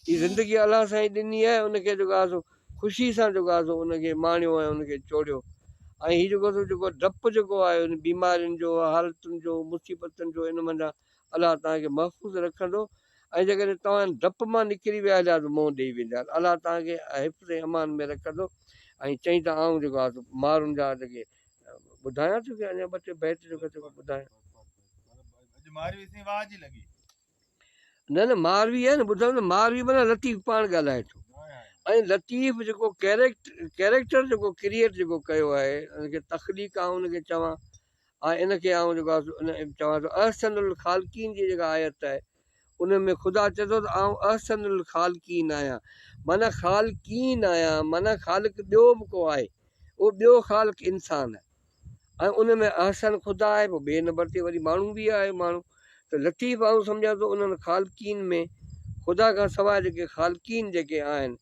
هي زندگي الله سائين ڏني آهي ان کي جيڪو آهي سو خوشي سان جيڪو آهي سو ان کي ماڻيو ۽ ان کي چوڙيو ۽ هي جيڪو سو جيڪو ڊپ جيڪو آهي ان بيمارين جو حالتن جو مصيبتن جو ان منجهان الله توهان کي محفوظ رکندو ۽ جيڪڏهن توهان ان ڊپ مان نڪري ويا هليا ته منهن ڏيئي ويندا الله توهان کي حفظ ۽ امان ۾ رکندو ۽ چئين ته آئون جيڪو آهي سو مارن جا جيڪي ٻڌايان ٿو ڪي اڃا ٻه ٽي بيت جيڪو جيڪو ٻڌايان. اڄ ماروي سين واهه جي لڳي. نه نه ماروي آهي نه ٻڌايو نه ماروي معنيٰ لطيف پاڻ ڳالهائي ٿو ۽ لطيف جيڪو ڪيريڪٽر جيڪو ڪريئيٽ جيڪو ڪيو آهي ان کي تخليق آئون ان کي چوان ۽ ان کي آئون جيڪو آهي چوان ٿو احسن الخالقين جي جيڪا آيت آهي ان ۾ خدا چئي ٿو ته آئون احسن الخالقين آهيان معنيٰ خالقين آهيان معنيٰ خالق ٻيو به ڪو آهي اهو ٻيو خالق انسان آهي ۽ ان ۾ احسن خدا آهي پوء ٻئي نمبر تي وري ماڻهو به آهي ماڻهو ته لطيف آئون سمجهان ٿو انهن خالقين ۾ خدا کان سواء جيڪي خالقين جيڪي آهن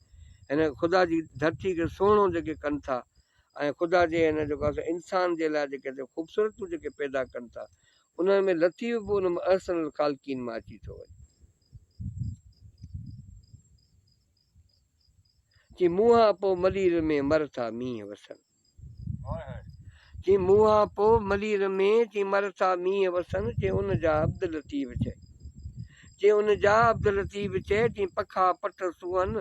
هن خدا جي ڌرتي کي سهڻو جيڪي ڪن ٿا ۽ خدا جي هن جيڪو آهي سو انسان جي لاء جيڪي خوبصورتيون جيڪي پيدا ڪن ٿا انهن ۾ لطيف به ان احسن الخالقين مان اچي ٿو وڃي. چي مون هان پوء ملير ۾ مر ٿا مينهن وسن. چي مون هان پوء ملير ۾ چي مر ٿا مينهن وسن چي ان جا عبداللطيف چئي. چي ان جا عبداللطيف چئي چي پکا پٽ سونهن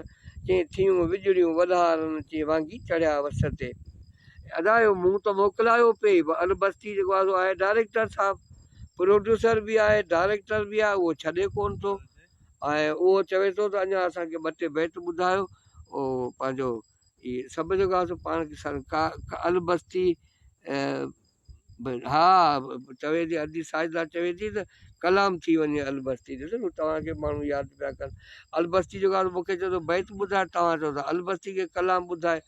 چي ٿيون وڄڙيون ولهارن چي وانگي چڙهيا وس تي. ادا اهو مون ته موڪلايو پئي البستي جيڪو آهي سو آهي ڊائريڪٽر صاحب پروڊيوسر به آهي ڊائريڪٽر به آهي اهو ڇڏي ڪونه ٿو ۽ اهو چوي ٿو ته اڃا اسان کي ٻه ٽي بيت ٻڌايو اهو پنهنجو هي سڀ جيڪو آهي سو پاڻ کي البستي ها چوي ٿي ادي ساجده چوي ٿي ته ڪلام ٿي وڃي البستي ڏسو نه توهان کي ماڻهو ياد پيا ڪن البستي جيڪو آهي مون کي چئي ٿو بيت ٻڌاء توهان چئو ٿا البستي کي ڪلام ٻڌاء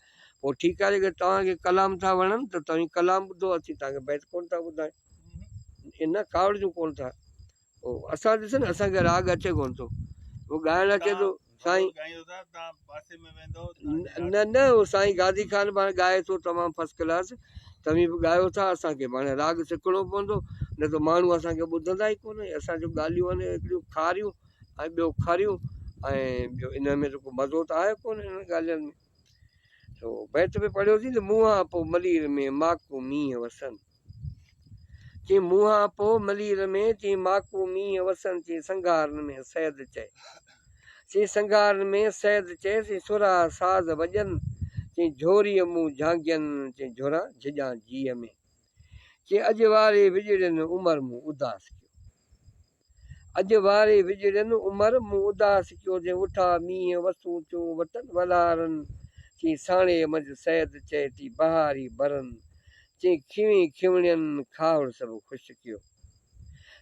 پوء ٺيڪ آهي جيڪڏهن توهان کي ڪلام ٿا وڻن ته توهين ڪلام ٻڌو اسين توهان کي بيت ڪونه ٿا ٻڌايون نه ڪاوڙجون ڪونه ٿا اسان ڏس نه اسان کي راڳ اچي ڪونه ٿو هو ڳائڻ اچي ٿو سائين نه نه هو سائين غازي خان پاڻ ڳائي ٿو تمام فرسٽ ڪلاس توهين به ڳايو ٿا اسان کي پاڻ راڳ سکڻو پوندو نه ته ماڻهو اسان کي ٻڌندا ئي ڪونه اسان جون ڳالهيون آهن هڪڙيون کاريون ۽ ٻيو کريون ۽ ٻيو ان ۾ ته ڪو مزو ته آهي ڪونه انهن ڳالهين ۾ سو بيت به پڙهيوسين ته مون کان پوء ملير ۾ ماڪون مينهن وسن چي مون کان پوء ملير ۾ چي ماڪون مينهن وسن چي سنگهارن ۾ سيد چئي چي سنگهارن ۾ سيد چئي چي سرها ساز وڄن چي جهوريء مون جهانگين چي جهوران جهڄان جيء ۾ چي اڄ واري وڄڙين عمر مون اداس ڪيو. اڄ واري وڄڙين عمر مون اداس ڪيو جنهن اٺا مينهن وسون ٿيون وطن ولهارن چين ساڻيهه منجهه سيد چئي ٿي بهاري برن چين کيوين کيوڻين کاهوڙ سڀ خوش ڪيو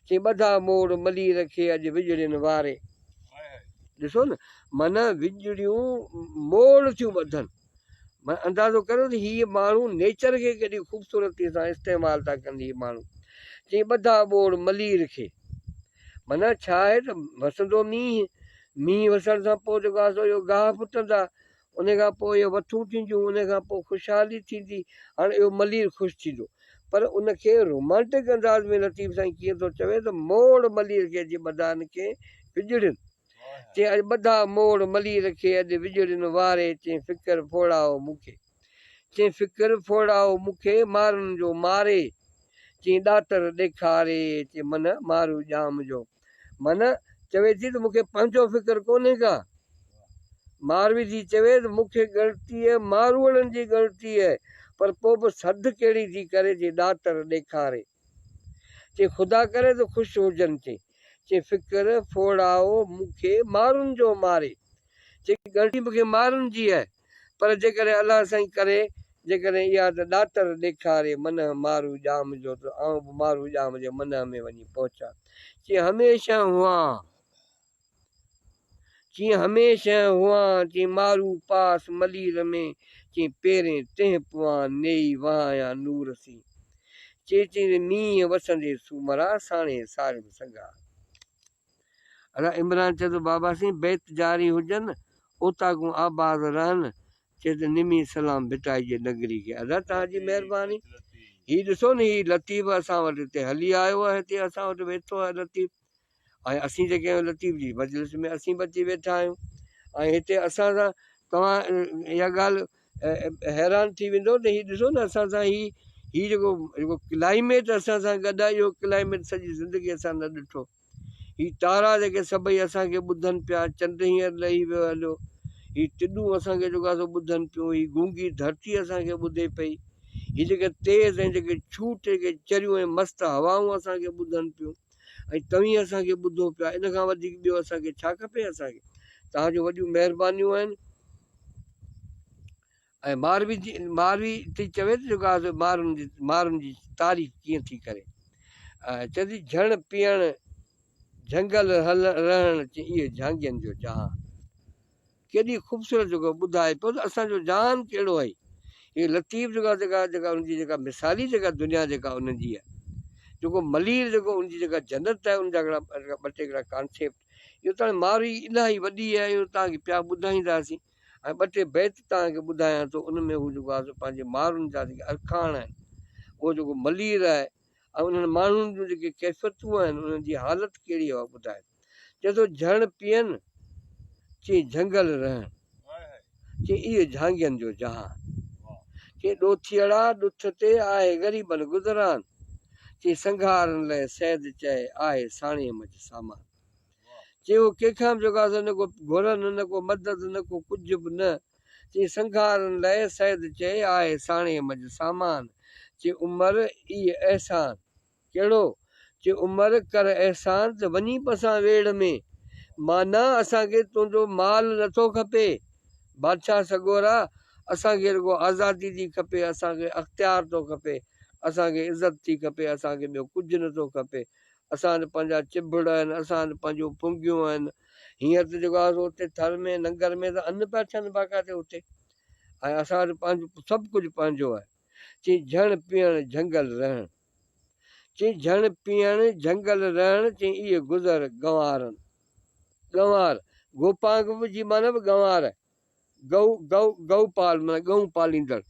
چين ٻڌا موڙ ملير کي اڄ وڄڙين واري ڏسو نه معنيٰ وڄڙيون موڙ ٿيون ٻڌن معنيٰ اندازو ڪريو ته هي ماڻهو نيچر کي ڪيڏي خوبصورتي سان استعمال ٿا ڪن هي ماڻهو چئي ٻڌا ٻوڙ ملير کي معنيٰ ڇا آهي ته وسندو مينهن مينهن وسڻ سان پوء جيڪو آهي سو اهو گاهه ڦٽندا ان کان پوء اهي وٿون ٿينديون ان کان پوء خوشحالي ٿيندي هاڻي اهو ملير خوش ٿيندو پر ان کي رومانٽڪ انداز ۾ لطيف سائين ڪيئن ٿو چوي ته موڙ ملير کي جي ٻڌا نه ڪنهن وڄڙين چي اڄ ٻڌا موڙ ملير کي اڄ وڄڙين واري چين فڪر ڦوڙائو مون کي چين فڪر ڦوڙائو مون کي مارن جو ماري چين ڏاتر ڏيکاري چي من مارو ڄام جو من چوي ٿي ته مون کي پنهنجو فڪر ڪونهي ڪا ماروي ٿي چوي ته مون کي ڳڻتي آهي ماروئڙن جي ڳڻتي آهي پر پوء به سڌ ڪهڙي ٿي ڪري چي ڏاتر ڏيکاري چي خدا ڪري ته خوش هجن چي چي فڪر ڦوڙائو مون کي مارن جو ماري چي ڳڻتي مون کي مارن جي آهي پر جيڪڏهن الله سائين ڪري جيڪڏهن اها ته ڏاتر ڏيکاري منهن مارو ڄام جو ته آئون به مارو ڄام جي منهن ۾ وڃي پهچان چي هميشه هئان چي هميشه هئان چي مارو پاس ملير ۾ چي پيرين تنهن پوان نيئي وهايان نور سين چي چي مينهن وسندي سومرا ساڻي ساريم سنگهار. ادا عمران چئي ٿو بابا سائين بيت جاري هجن اوطاقون آباد رهن چئي ته نمي سلام ڀٽائي جي نگري کي ادا توهان جي مهرباني هي ڏسو نه هي لطيف اسان وٽ هتي هلي آيو آهي هتي اسان وٽ ويٺو آهي لطيف ۽ اسين جيڪي آهيون لطيف جي مجلس ۾ اسين به اچي ويٺا آهيون ۽ هتي اسان سان توهان اها ڳالهه حيران ٿي ويندو ته هي ڏسو نه اسان سان هي هي جيڪو جيڪو ڪلائميٽ اسان سان گڏ آهي اهو ڪلائميٽ سڄي زندگي اسان نه ڏٺو هي تارا جيڪي سڀئي اسان کي ٻڌن پيا چنڊ هينئر لهي ويو هليو هي تڏون اسان کي جيڪو آهي سو ٻڌن پيون هي گونگي ڌرتي اسان کي ٻڌي پئي هي جيڪي تيز ۽ جيڪي ڇوٽ جيڪي چريون ۽ مست هوائون اسان کي ٻڌن پيون ۽ توهين اسان کي ٻڌو پيا ان کان وڌيڪ ٻيو اسان کي ڇا کپي اسان کي توهان جون وڏيون مهربانيون آهن ۽ ماروي جي ماروي ٿي چوي ته جيڪو آهي مارن جي مارن جي تعريف ڪيئن ٿي ڪري چوي ٿي جھڻ پيئڻ جھنگل هل رهڻ چي اهي جھانگين جو جهان ڪيڏي خوبصورت جيڪو ٻڌائي پيو ته اسان جو جهان ڪهڙو آهي هي لطيف جيڪا جيڪا جيڪا ان جي جيڪا مثالي جيڪا دنيا جيڪا ان جي آهي جيڪو ملير جيڪو ان جي جيڪا جنت آهي ان جا هڪڙا ٻه ٽي هڪڙا ڪانسيپٽ اهو ته هاڻي ماروي الاهي وڏي آهي اهو توهان کي پيا ٻڌائينداسين ۽ ٻه ٽي بيت توهان کي ٻڌايان ٿو ان ۾ هو جيڪو آهي سو پنهنجي مارون جا جيڪي ارکاڻ آهن اهو جيڪو ملير آهي ۽ انهن ماڻهن جون جيڪي ڪيفيتون آهن انهن جي حالت ڪهڙي آهي اها ٻڌائي ٿو. چئي ٿو جهڻ پيئن چي جهنگل رهن چي اهي جهانگين جو جهان چي ڏوٿيئڙا ڏٿ تي آهي غريبن گذران چي سنگهارن لئه سيد چئي آهي ساڻيهه منجهه سامان چي هو ڪنهن کان به جيڪو آهي نه ڪو گهرن نه ڪو مدد نه ڪو ڪجهه به نه چي سنگهارن لئه سيد چئي آهي ساڻيهه منجهه سامان چي عمر اي احسان ڪهڙو؟ چي عمر ڪر احسان ته وڃي پسان ويڙهه ۾، معنيٰ اسان کي تنهنجو مال نٿو کپي، بادشاهه سڳورا اسان کي رڳو آزادي ٿي کپي، اسان کي اختيار ٿو کپي، اسان کي عزت ٿي کپي، اسان کي ٻيو ڪجهه نٿو کپي، اسان وٽ پنهنجا چڀڙ آهن، اسان وٽ پنهنجون ڦنگيون آهن، هينئر ته جيڪو آهي سو اتي ٿر ۾ ننگر ۾ ته ان پيا ٿين باقاعدي اتي ۽ اسان وٽ پنهنجو سڀ ڪجهه پنهنجو آهي. چي جهڻ پيئڻ جهنگل رهڻ. چي جهڻ پيئڻ جهنگل رهڻ چي اهي گذر گنوارن. گنوار، گوپانگ جي معنيٰ به گنوار، گئو، گئو، گئو پال معنيٰ ڳئون پاليندڙ.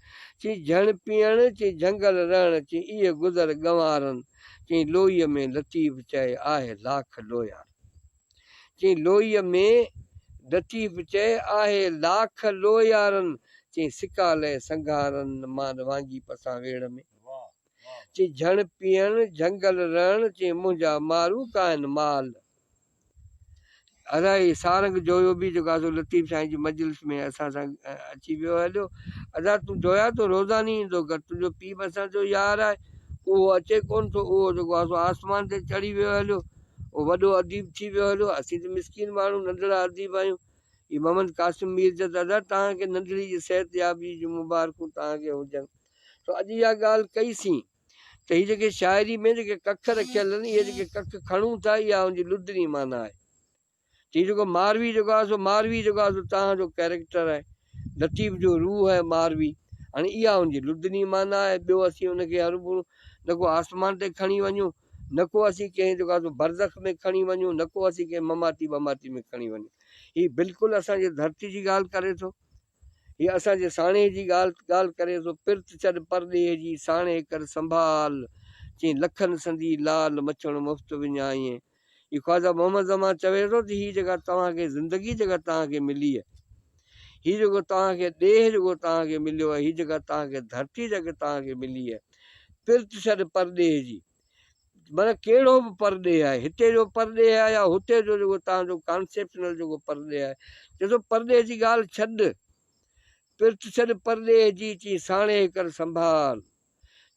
چي جهڻ پيئڻ چي جهنگل رهڻ چي اهي گذر گنوارن. چي لوئيء ۾ لطيف چئي آهي لاک لويار. چي لوئيء ۾ لطيف چئي آهي لاک لويارن. چي سڪا لئه سنگهارن مان وانگي پسان ويڙهه ۾. چي جهڻ پيئڻ جهنگل رهڻ چي منهنجا مارو ڪاهن مال. ادا هي سارنگ جويو به جيڪو آهي سو لطيف سائين جي مجلس ۾ اسان سان اچي ويو هليو. ادا تون جويا تون روزاني ايندو ڪر تنهنجو پيء به اسان جو يار آهي اهو اچي ڪونه ٿو اهو جيڪو آهي سو آسمان تي چڙهي ويو هليو اهو وڏو اديب ٿي ويو هليو اسين ته مسڪين ماڻهو ننڍڙا اديب آهيون. هي محمد قاسم ميرجت ادا توهان کي ننڍڙي جي صحت يابي جون مبارڪون توهان کي هجن. سو اڄ اها ڳالهه ڪئي سين ته هي جيڪي شاعري ۾ جيڪي ڪک رکيل آهن اهي جيڪي ڪک کڻون ٿا اها ان جي لڌڻي معنيٰ آهي. ته هي جيڪو ماروي جيڪو آهي سو ماروي جيڪو آهي سو توهان جو ڪئريڪٽر آهي لطيف جو روح آهي ماروي هاڻي اها ان جي لڌڻي معنيٰ آهي ٻيو اسين ان کي هروڀرو نه ڪو آسمان تي کڻي وڃون نه ڪو اسين ڪنهن جيڪو آهي سو برزخ ۾ کڻي وڃون نه ڪو اسين ڪنهن مماتي ٻماتي ۾ کڻي وڃون هي بلڪل اسان جي ڌرتي جي ڳالهه ڪري ٿو. هي اسان جي ساڻيهه جي ڳالهه ڳالهه ڪري ٿو، پرت ڇڏ پرڏيهه جي، ساڻيهه ڪر سنڀال، چئين لکن سندي لال، مڇڻ مفت وڃائين. هي خواجه محمد زمان چوي ٿو ته هي جيڪا توهان کي زندگي جيڪا توهان کي ملي آهي، هي جيڪو توهان کي ڏيهه جيڪو توهان کي مليو آهي، هي جيڪا توهان کي ڌرتي جيڪا توهان کي ملي آهي، پرت ڇڏ پرڏيهه جي، معنيٰ ڪهڙو به پرڏيهه آهي، هتي جو پرڏيهه آهي يا هتي جو جيڪو توهان جو ڪانسيپشنل جيڪو پرڏيهه آهي، چئي ٿو پرڏيهه جي ڳالهه ڇڏ، پرت ڇڏ پرڏيهه جي، چئي ساڻيهه ڪر سنڀال،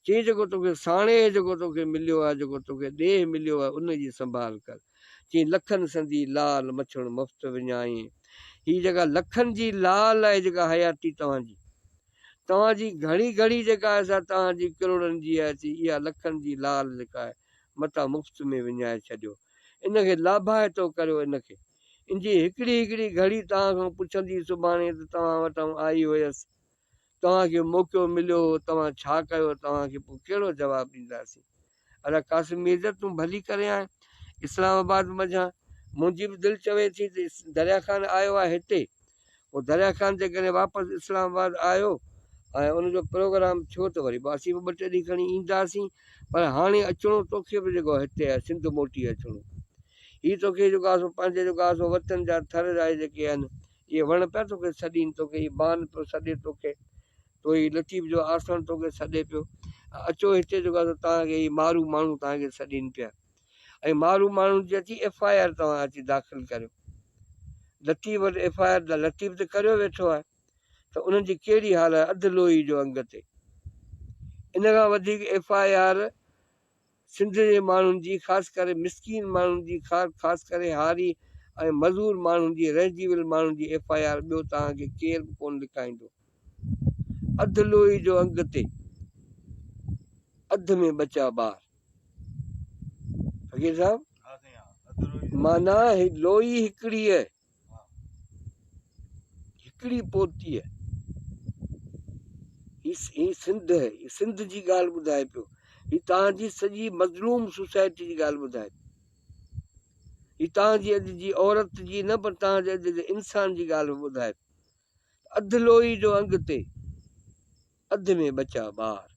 چئي جيڪو توکي ساڻيهه جيڪو توکي مليو آهي، جيڪو توکي ڏيهه مليو آهي، ان جي سنڀال ڪر، چئي لکن سندي لال مڇڻ مفت وڃائين، هي جيڪا لکن جي لال آهي جيڪا حياتي توهان جي. توهان جي گهڻي گهڻي جيڪا آهي سا توهان جي ڪروڙن جي آهي ٿي اها لکن جي لال جيڪا آهي متان مفت ۾ وڃائي ڇڏيو. ان کي لاڀائتو ڪريو ان کي. ان جي هڪڙي هڪڙي گهڙي توهان کان پڇندي سڀاڻي ته توهان وٽ آئون آئي هيس. توهان کي موقعو مليو هو توهان ڇا ڪيو توهان کي پوء ڪهڙو جواب ڏينداسين. ادا قاسم ميرزا تون ڀلي ڪري آئين اسلام آباد منجهان. منهنجي به دل چوي ٿي ته دريا خان آيو آهي هتي. پوء دريا خان جيڪڏهن واپس اسلام آباد آيو ۽ ان جو پروگرام ٿيو ته وري به اسين به ٻه ٽي ڏينهن کڻي اينداسين پر هاڻي اچڻو توکي به جيڪو هتي آهي سنڌ موٽي اچڻو هي توکي جيڪو آهي سو پنهنجي جيڪو آهي سو وطن جا ٿر جا جيڪي آهن اهي وڻ پيا توکي سڏين توکي هي بان پيو سڏي توکي تو هي لطيف جو آسڻ توکي سڏي پيو اچو هتي جيڪو آهي سو توهان کي هي مارو ماڻهو توهان کي سڏين پيا ۽ مارو ماڻهن جي اچي ايف I R توهان اچي داخل ڪريو لطيف وٽ ايف I R Latif ته ڪريو ويٺو آهي ته انهن جي ڪهڙي حال آهي اڌ لوهي جو انگ تي ان کان وڌيڪ ايف I R Sindh جي ماڻهن جي خاص ڪري مسڪين ماڻهن جي خاص ڪري هاري ۽ مزور ماڻهن جي رهجي ويل ماڻهن جي ايف I R ٻيو توهان کي ڪير به ڪونه لکائيندو. اڌ لوئي جو انگ تي اڌ ۾ ٻچا ٻار. فقير صاحب معنيٰ لوئي هڪڙيء هڪڙي پوتيء هي سنڌ هي سنڌ جي ڳالهه ٻڌائي پيو هي توهان جي سڄي مظلوم سوسائٽي جي ڳالهه ٻڌائي پيو هي توهان جي اڄ جي عورت جي نه پر توهان جي اڄ جي انسان جي ڳالهه به ٻڌائي پيو اڌ لوئي جو انگ تي اڌ ۾ ٻچا ٻار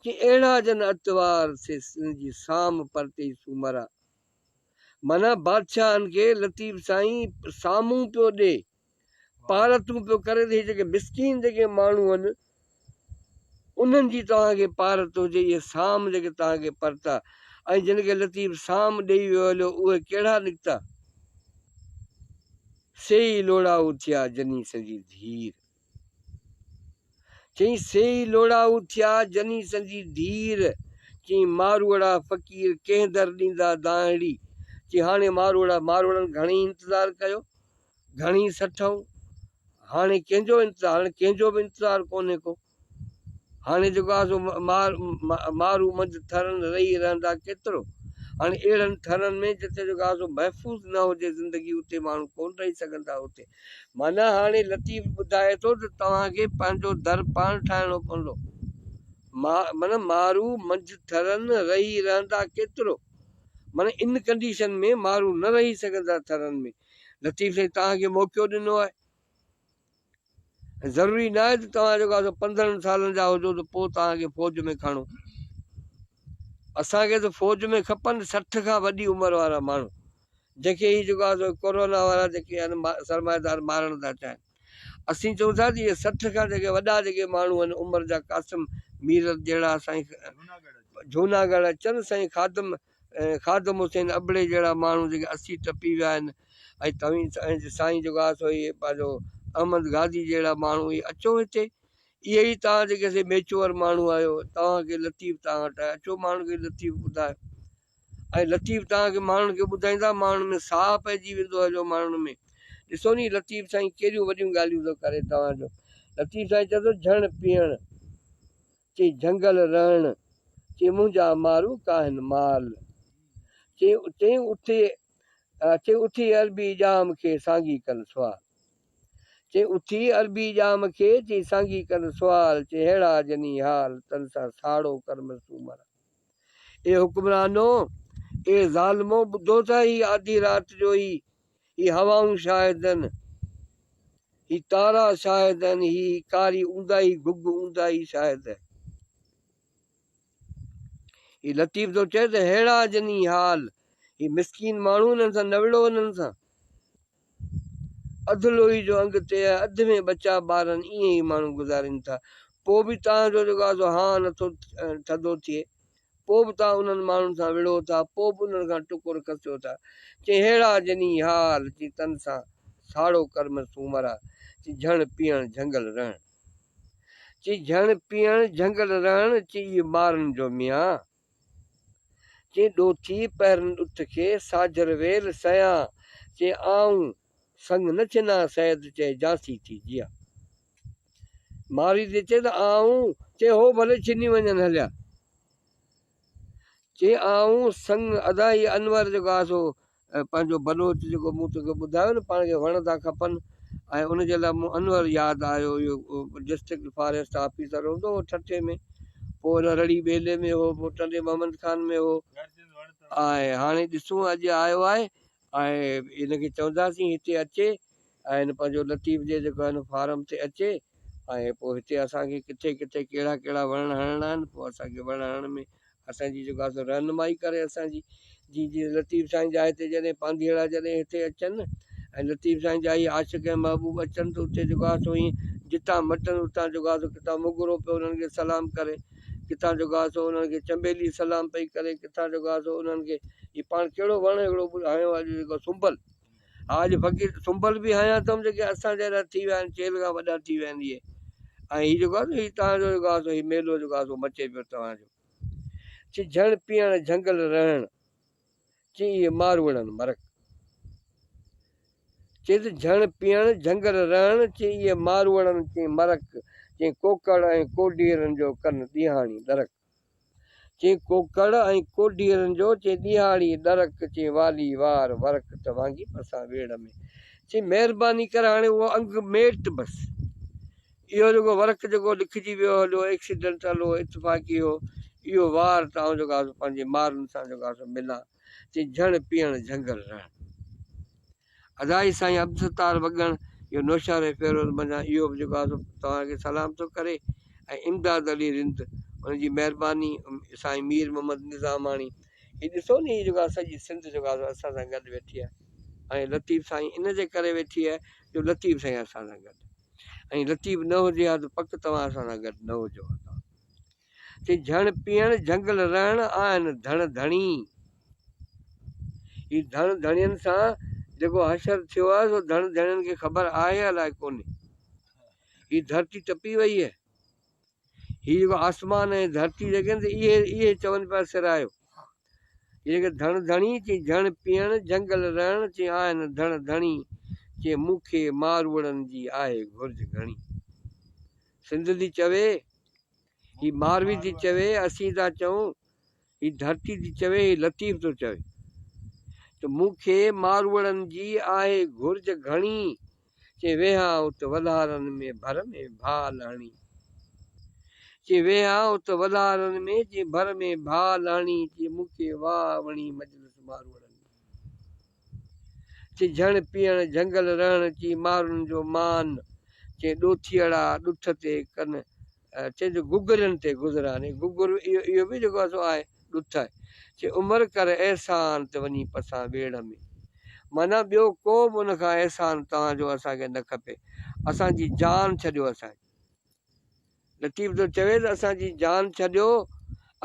چي اهڙا جن اتوار سي سن جي سام پرتي سومرا معنيٰ بادشاهن کي لطيف سائين سامهون پيو ڏي، پارتون پيو ڪري ته هي جيڪي مسڪين جيڪي ماڻهو آهن، انهن جي توهان کي پارت هجي، اهي سام جيڪي توهان کي پرتا ۽ جن کي لطيف سام ڏيئي ويو هليو، اهي ڪهڙا نڪتا؟ سي ئي لوڙائو ٿيا جني سنجي ڌير. چيائين، سي ئي لوڙائو ٿيا، جني سندي ڌير. چيائين، ماروئڙا فقير ڪنهن در ڏيندا دانهڙي. چيائين، هاڻي ماروئڙا، ماروئڙن گهڻي انتظار ڪيو، گهڻي سٺئون، هاڻي ڪنهن جو انتظار، هاڻي ڪنهن جو به انتظار ڪونهي ڪو. هاڻي جيڪو آهي سو مار مارو منجهه ٿرن رهي رهندا ڪيترو. هاڻي اهڙن ٿرن ۾ جتي جيڪو آهي سو محفوظ نه هجي زندگي اتي ماڻهو ڪونه رهي سگهندا اتي معنيٰ هاڻي لطيف ٻڌائي ٿو ته توهان کي پنهنجو در پاڻ ٺاهڻو پوندو. معنيٰ مارو منجهه ٿرن رهي رهندا ڪيترو؟ معنيٰ ان ڪنڊيشن ۾ مارو نه رهي سگهندا ٿرن ۾. لطيف سائين توهان کي موقعو ڏنو آهي. ۽ ضروري نه آهي ته توهان جيڪو آهي سو 15 سالن جا هجو ته پوء توهان کي فوج ۾ کڻو. اسان کي ته فوج ۾ کپن 60 کان وڏي عمر وارا ماڻهو جيڪي هي جيڪو آهي سو ڪورونا وارا جيڪي آهن سرمائيدار مارڻ ٿا چاهين. اسين چئون ٿا ته اهي 60 کان جيڪي وڏا جيڪي ماڻهو آهن عمر جا قاسم مير جهڙا سائين جهوناڳڙهه اچن سائين خادم خادم حسين ابڙي جهڙا ماڻهو جيڪي 80 ٽپي ويا آهن ۽ توهين سائين جيڪو آهي سو هي پنهنجو احمد غازي جهڙا ماڻهو اهي اچو هتي اهي ئي توهان جيڪي سي ميچوئر ماڻهو آهيو توهان کي لطيف توهان وٽ آهي اچو ماڻهن کي لطيف ٻڌايو ۽ لطيف توهان کي ماڻهن کي ٻڌائيندا ماڻهن ۾ ساهه پئجي ويندو هليو ماڻهن ۾ ڏسو ني لطيف سائين ڪهڙيون وڏيون ڳالهيون ٿو ڪري توهان جو لطيف سائين چئي ٿو جهڻ پيئڻ چي جهنگل رهڻ چي منهنجا مارو ڪاهن مال چي چي اٿي چي اٿي عربي ڄام کي سانگي ڪن سوال چي اٿي عربي ڄام کي چي سانگي ڪن سوال چي ههڙا جني حال تن سان ساڙو ڪرم سومرا. اي حڪمرانو! اي ظالمو! ٻڌو ٿا هي آڌي رات جو هي هي هوائون شاهد آهن، هي تارا شاهد آهن، هي ڪاري اونداهي گهگهه اونداهي شاهد آهي. هي لطيف ٿو چئي ته ههڙا جني حال، هي مسڪين ماڻهو انهن سان نه وڙهو انهن سان. اڌ لوئي جو انگ تي ۽ اڌ ۾ ٻچا ٻارن ائين ئي ماڻهو گذارين ٿا. پوء به توهان جو جيڪو آهي سو هانء نٿو ٿڌو ٿئي. پوء به توهان انهن ماڻهن سان وڙهو ٿا، پوء به انهن کان ٽڪر کسيو ٿا. چي ههڙا جني حال، چي تن سان ساڙو ڪرم سومرا، چي جهڻ پيئڻ جهنگل رهڻ. چي جهڻ پيئڻ جهنگل رهڻ، چي اي مارن جو ميان. چي ڏوٿي پهرن ڏٿ کي، ساجهر ويل سيان، چي آئون سڱ نه ڇنان، سيد چئي جاسي ٿي جيان. مارئي ٿي چئي ته آئون، چي هو ڀلي ڇني وڃن هليا. چي آئون سڱ، ادا هي انور جيڪو آهي سو پنهنجو بلوچ جيڪو مون توکي ٻڌايو نه پاڻ کي وڻ ٿا کپن ۽ ان جي لاء مون انور ياد آيو اهو ڊسٽرڪٽ فاريسٽ آفيسر هوندو هو ٺٽي ۾ پوء ان رڙي ٻيلي ۾ هو پوء ٽنڊي محمد خان ۾ هو ۽ هاڻي ڏسون اڄ آيو آهي ۽ ان کي چونداسين هتي اچي ۽ هن پنهنجو لطيف جي جيڪو آهي فارم تي اچي ۽ پوء هتي اسان کي ڪٿي ڪٿي ڪهڙا ڪهڙا وڻ هڻڻا آهن پوء اسان کي وڻ هڻڻ ۾ اسان جي جيڪو آهي سو رهنمائي ڪري اسان جي جي جي لطيف سائين جا هتي جڏهن پانڌيئڙا جڏهن هتي اچن ۽ لطيف سائين جا هي عاشق ۽ محبوب اچن ته اتي جيڪو آهي سو ائين جتان مٽن اتان جيڪو آهي سو ڪٿان مگرو پيو انهن کي سلام ڪري ڪٿان جيڪو آهي سو انهن کي چنبيلي سلام پئي ڪري ڪٿان جيڪو آهي سو انهن کي هي پاڻ ڪهڙو وڻ هڪڙو هنيو آهي جيڪو سنبل ها اڄ فقير سنبل به هنيا اٿم جيڪي اسان جهڙا ٿي ويا آهن چيلهه کان وڏا ٿي ويا آهن اهي ۽ هي جيڪو آهي سو هي توهان جو جيڪو آهي سو هي ميلو جيڪو آهي سو مچي پيو توهان جو. چي جهڻ پيئڻ جهنگل رهڻ، چي اهي ماروئڙن مرڪ. چي ته جهڻ پيئڻ جهنگل رهڻ، چي اهي ماروئڙن چي مرڪ، چي ڪوڪڙ ۽ ڪوڍيرن جو ڪن ڏيهاڻي ڏرڪ. چي ڪوڪڙ ۽ ڪوڍيرن جو، چي ڏيهاڙي ڏرڪ، چي والي وار ورق ته وانگي پسان ويڙهه ۾. چي مهرباني ڪر هاڻي اهو انگ ميٽ بس. اهو جيڪو ورق جيڪو لکجي ويو هليو ايڪسيڊنٽل هو اتفاقي هو اهو وار ته آئون جيڪو آهي سو پنهنجي مارن سان جيڪو آهي سو ملان. چي جهڻ پيئڻ جهنگل رهڻ. ادائي سائين عبدالستار وڳڻ جو نوشهري فيروز منجهان اهو به جيڪو آهي سو توهان کي سلام ٿو ڪري ۽ امداد علي رند ان جي مهرباني سائين مير محمد نظاماڻي هي ڏسو نه هي جيڪو آهي سڄي سنڌ جيڪو آهي سو اسان سان گڏ ويٺي آهي ۽ لطيف سائين ان جي ڪري ويٺي آهي جو لطيف سائين اسان سان گڏ ۽ لطيف نه هجي ها ته پڪ توهان اسان سان گڏ نه هجو ها توهان چي جهڻ پيئڻ جهنگل رهڻ آهن ڌڻ ڌڻي. هي ڌڻ ڌڻين سان جيڪو حشر ٿيو آهي سو ڌڻ ڌڻين کي خبر آهي الائي ڪونهي. هي ڌرتي ٽپي وئي آهي. هي جيڪو آسمان ۽ ڌرتي جيڪي آهن اهي اهي چون پيا سرايو. هي جيڪي ڌڻ ڌڻي چي جهڻ پيئڻ جهنگل رهڻ چي آهن ڌڻ ڌڻي چي مون کي ماروئڙن جي آهي گهرج گهڻي. سنڌ ٿي چوي، هي ماروي ٿي چوي، اسين ٿا چئون، هي ڌرتي ٿي چوي، هي لطيف ٿو چوي ته مون کي ماروئڙن جي آهي گهرج گهڻي، چي ويهان ات ولهارن ۾ ڀر ۾ ڀال هڻي. چي ويهان ات ولهارن ۾، چي ڀر ۾ ڀال هڻي، چي مون کي واهه وڻي مجلس ماروئڙن جي. چي جهڻ پيئڻ جهنگل رهڻ، چي مارن جو مان، چي ڏوٿيئڙا ڏٿ تي ڪن، چي جو گگرين تي گذران، هي گگر اهو به جيڪو آهي سو آهي ڏٿ آهي، چي عمر ڪر احسان ته وڃي پسان ويڙهه ۾. معنيٰ ٻيو ڪو به ان کان احسان توهان جو اسان کي نه کپي، اسان جي جان ڇڏيو اسان جي. لطيف ٿو چوي ته اسان جي جان ڇڏيو،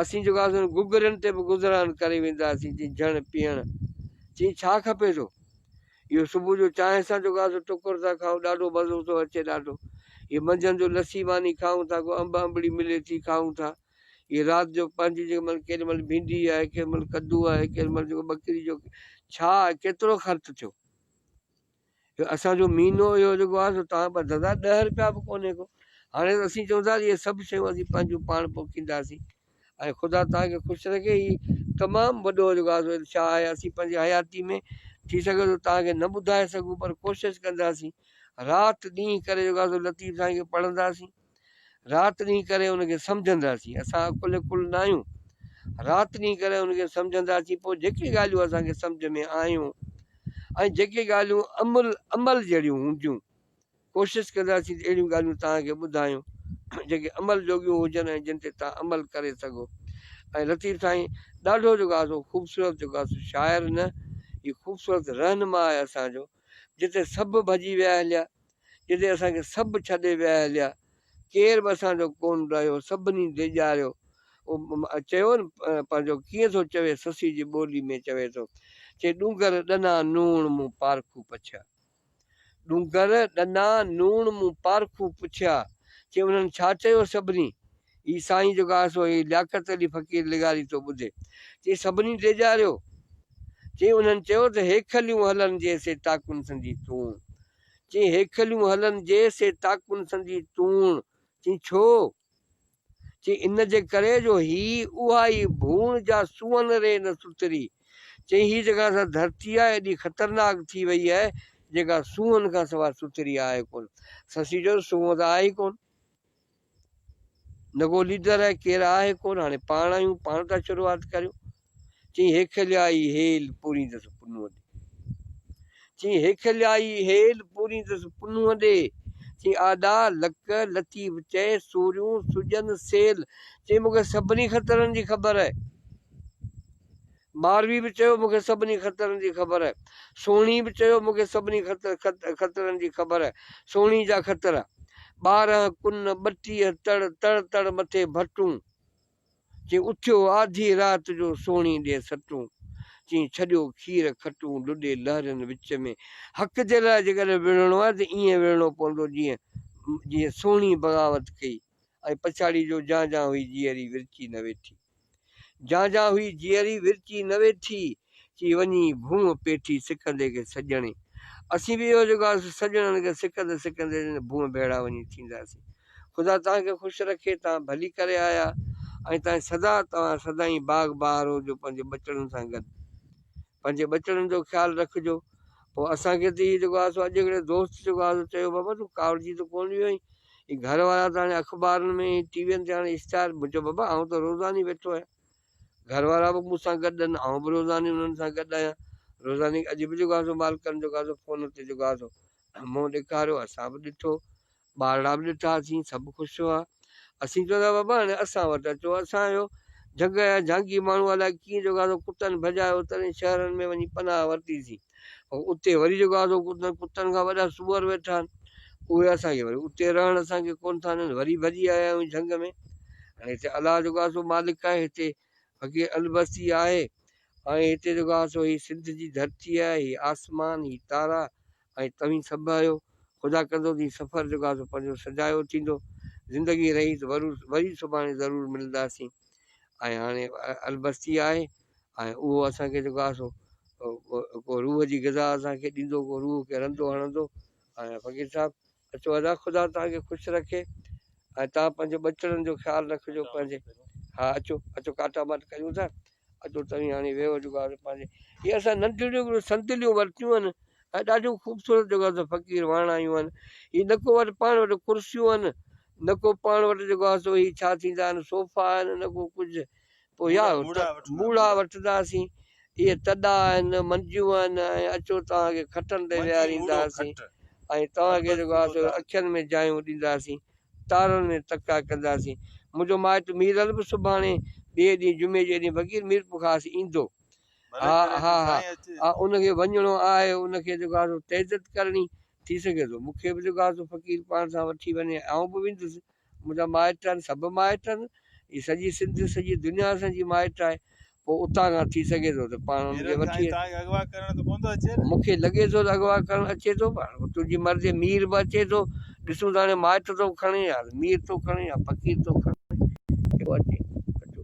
اسين جيڪو آهي سو گگرين تي به گذران ڪري وينداسين، چي جهڻ پيئڻ، چي ڇا کپي ٿو؟ اهو صبح جو چانهه سان جيڪو آهي سو ٽڪر ٿا کائون، ڏاڍو مزو ٿو اچي ڏاڍو. هي منجهند جو لسي ماني کائون ٿا، ڪو انب انبڙي ملي ٿي کائون ٿا. هي رات جو پنهنجي جيڪي مهل ڪيڏي مهل ڀينڊي آهي، ڪيڏي مهل ڪدو آهي، ڪيڏي مهل جيڪو ٻڪري جو ڇا آهي، ڪيترو خرچ ٿيو. جو اسان جو مھينو اھو جيڪو آھي سو توھان ٻڌندا ڏھ رپيا به ڪونھي ڪو ھاڻي ته اسين چئون ٿا اھي سڀ شيون اسين پنھنجون پاڻ پوکينداسين ۽ خدا توھان کي خوش رکي ھي تمام وڏو جيڪو آھي سو اتشاھ آھي اسين پنھنجي حياتي ۾ ٿي سگھي ٿو توھان کي نه ٻڌائي سگھون پر ڪوشش ڪنداسين رات ڏينھن ڪري جيڪو آھي سو لطيف سائين کي پڙھنداسين رات ڏينهن ڪري ان کي سمجهنداسين، اسان عقل ڪل ناهيون، رات ڏينهن ڪري ان کي سمجهنداسين، پوء جيڪي ڳالهيون اسان کي سمجهه ۾ آيون ۽ جيڪي ڳالهيون عمل عمل جهڙيون هونديون، ڪوشش ڪنداسين ته اهڙيون ڳالهيون توهان کي ٻڌايون، جيڪي عمل جوڳيون هجن ۽ جن تي توهان عمل ڪري سگهو. ۽ لطيف سائين ڏاڍو جيڪو آهي سو خوبصورت جيڪو آهي سو شاعر نه، هي خوبصورت رهنما آهي اسان جو، جتي سڀ ڀڄي ويا هليا، جتي اسان کي سڀ ڇڏي ويا هليا، ڪير به اسان جو ڪونه رهيو، سڀني ڊيڄاريو. چيو نه پنهنجو ڪيئن ٿو چوي سسي جي ٻولي ۾ چوي ٿو، چي ڏونگر ڏنا نوڻ مون پارکو پڇيا. ڏونگر ڏنا نوڻ مون پارکو پڇيا. چي انهن ڇا چيو سڀني؟ هي سائين جيڪو آهي سو هي لياقت علي فقير لغاري ٿو ٻڌي. چي سڀني ڊيڄاريو. چي انهن چيو ته هيکليون هلن جي سي تاڪن سندي تون. چي هيکليون هلن جي سي تاڪن سندي تون. چي ڇو؟ چي ان جي ڪري جو هي اها ئي ڀوڻ جا سونهن ري نه سٿري. چي هي جيڪا اسان ڌرتي آهي ايڏي خطرناڪ ٿي وئي آهي جيڪا سونهن کان سواء سٿري آهي ڪونه. سسي چيو سونهن ته آهي ئي ڪونه. نه ڪو ليڊر آهي ڪير آهي ڪونه هاڻي پاڻ آهيون پاڻ ٿا شروعات ڪريون. چيائين هيکليائي هيل پوريندس پنهونء ڏي. چيائين هيکليائي هيل پوريندس پنهونء ڏي. چيائين آڏا، لڪ، لطيف چئي، سوريون، سڄن، سيل. چيائين مون کي سڀني خطرن جي خبر آهي. ماروي به چيو مون کي سڀني خطرن جي خبر آهي. سهڻي به چيو مون کي سڀني خطرن جي خبر آهي. سهڻي جا خطرا، 12 ڪن، 32 تڙ، تڙ تڙ مٿي ڀٽون. چي اٿيو آڌي رات جو سهڻي ڏي سٽون، چي ڇڏيو کير کٽون لڏي لهرين وچ ۾. حق جي لاء جيڪڏهن وڙهڻو آهي ته ائين وڙهڻو پوندو جيئن جيئن سهڻي بغاوت ڪئي ۽ پڇاڙي جو جان جان هئي جيئري ورچي نه ويٺي. جان جان هئي جيئري ورچي نه ويٺي، چي وڃي ڀونء پيٺي سڪندي کي سڄڻي. اسين به اهو جيڪو آهي سو سڄڻن کي سڪندي سڪندي ڀونء ڀيڙا وڃي ٿينداسين. خدا توهان کي خوش رکي، توهان ڀلي ڪري آيا ۽ توهان سدا توهان سدائين باغ بهار هجو پنهنجي ٻچڙن سان گڏ. پنهنجي ٻچڙن جو خيال رکجو. پوء اسان کي ته هي جيڪو آهي سو اڄ هڪڙي دوست جيڪو آهي سو چيو بابا تون ڪاوڙجي ته ڪونه ويو آهين، هي گهر وارا ته هاڻي اخبارن ۾ ۽ ٽي وين تي هاڻي اشتهار، مون چيو بابا آئون ته روزاني ويٺو آهيان، گهر وارا به مون سان گڏ آهن، آئون به روزاني انهن سان گڏ آهيان، روزاني اڄ به جيڪو آهي سو مالڪن جيڪو آهي سو فون تي جيڪو آهي سو منهن ڏيکاريو، اسان به ڏٺو، ٻارڙا به ڏٺاسين، سڀ خوش هئا. اسين چوندا بابا هاڻي اسان وٽ اچو، اسان آهيو جهنگ جا جهانگي ماڻهو الائي ڪيئن جيڪو آهي سو ڪتن ڀڄايو تڏهن شهرن ۾ وڃي پناهه ورتيسين. اتي وري جيڪو آهي سو ڪتن کان وڏا سوئر ويٺا آهن، اهي اسان کي وري اتي رهڻ اسان کي ڪونه ٿا ڏين، وري ڀڄي آيا آهيون جهنگ ۾. هاڻي هتي الله جيڪو آهي سو مالڪ آهي، هتي فقير البستي آهي ۽ هتي جيڪو آهي سو هي سنڌ جي ڌرتي آهي، هي آسمان، هي تارا، ۽ توهين سڀ آهيو. خدا ڪندو ته هي سفر جيڪو آهي سو پنهنجو سجايو ٿيندو. زندگي رهي ته وري سڀاڻي ضرور ملنداسين. ۽ هاڻي البستي آهي ۽ اهو اسان کي جيڪو آهي سو ڪو روح جي غذا اسان کي ڏيندو، ڪو روح کي رندو هڻندو. ۽ فقير صاحب اچو ادا خدا توهان کي خوش رکي ۽ توهان پنهنجي ٻچڙن جو خيال رکجو پنهنجي ها اچو اچو ڪاٽا ماٽ ڪريون ٿا. اچو توهين هاڻي ويهو جيڪو آهي پنهنجي هي اسان ننڍڙيون هڪڙيون صندليون ورتيون آهن ۽ ڏاڍيون خوبصورت جيڪو آهي سو فقير وڻايون آهن هي نه ڪو وٽ پاڻ وٽ ڪرسيون آهن نه ڪو پاڻ وٽ جيڪو آهي سو هي ڇا ٿيندا آهن صوفا آهن نه ڪو ڪجهه پوء يا موڙا وٺنداسين اهي تڏا آهن منجيون آهن ۽ اچو توهان کي کٽن تي ويهارينداسين ۽ توهان کي جيڪو آهي سو اکين ۾ جايون ڏينداسين تارن ۾ تڪا ڪنداسين. منهنجو مائٽ ميرل به سڀاڻي ٻئي ڏينهن جمعي جي ڏينهن فقير ميرپورخاص ايندو. ها ها ها ها ان کي وڃڻو آهي ان کي جيڪو آهي سو تعزيت ڪرڻي ٿي سگهي ٿو مون کي به جيڪو آهي سو فقير پاڻ سان وٺي وڃي آئون به ويندس منهنجا مائٽ آهن سڀ مائٽ آهن هي سڄي سنڌ سڄي دنيا اسان جي مائٽ آهي پوء اتان کان ٿي سگهي ٿو ته پاڻ ان کي وٺي مون کي لڳي ٿو ته اغوا ڪرڻ اچي ٿو پر تنهنجي مرضي مير به اچي ٿو ڏسون ته هاڻي مائٽ ٿو کڻي يا مير ٿو کڻي يا فقير ٿو کڻي جيڪو اچي اچو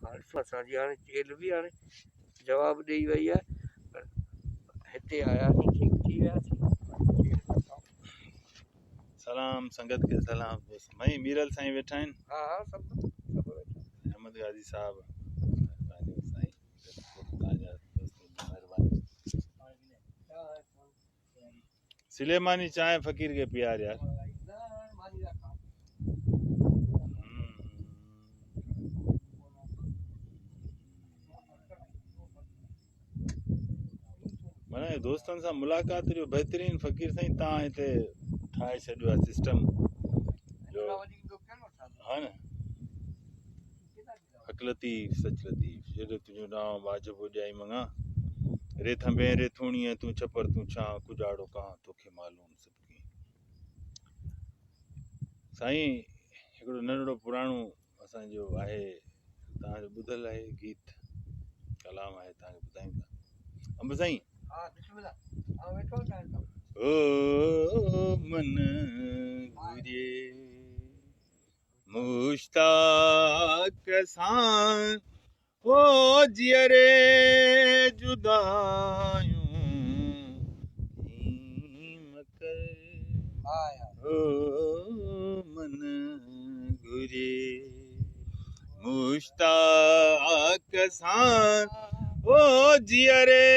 هاڻي ڏسو اسان جي هاڻي چيلهه به هاڻي جواب ڏئي وئي آهي پر هتي آياسين ٺيڪ ٿي وياسين سلام سنگت کي سلام دوست مئي ميرل سائين ويٺا آهن ها ها سڀ سڀ ويٺا احمد غازي صاحب مهرباني سائين توهان جا دوست مهرباني سليماني چانهه فقير کي پيار يار معنيٰ دوستن سان ملاقات جو بهترين فقير سائين تان هتي ٺاهي ڇڏيو آهي سسٽم جو ها نه حق لطيف سچ لطيف جيڏو تنهنجو نانء واجب اڏيائي مڱان ري ٿنڀين ري ٿوڻيء تون ڇپر تون ڇانء ڪجاڙو ڪان توکي معلوم سڀ ڪي سائين هڪڙو ننڍڙو پراڻو اسان جو آهي توهان جو ٻڌل آهي گيت ڪلام آهي توهان کي ٻڌايون ٿا انب سائين ها بسم الله آئون ويٺو آهيان او من گهري مشتاق سان او جيئري جدايون ڪر او من گهري مشتاق سان او جيئري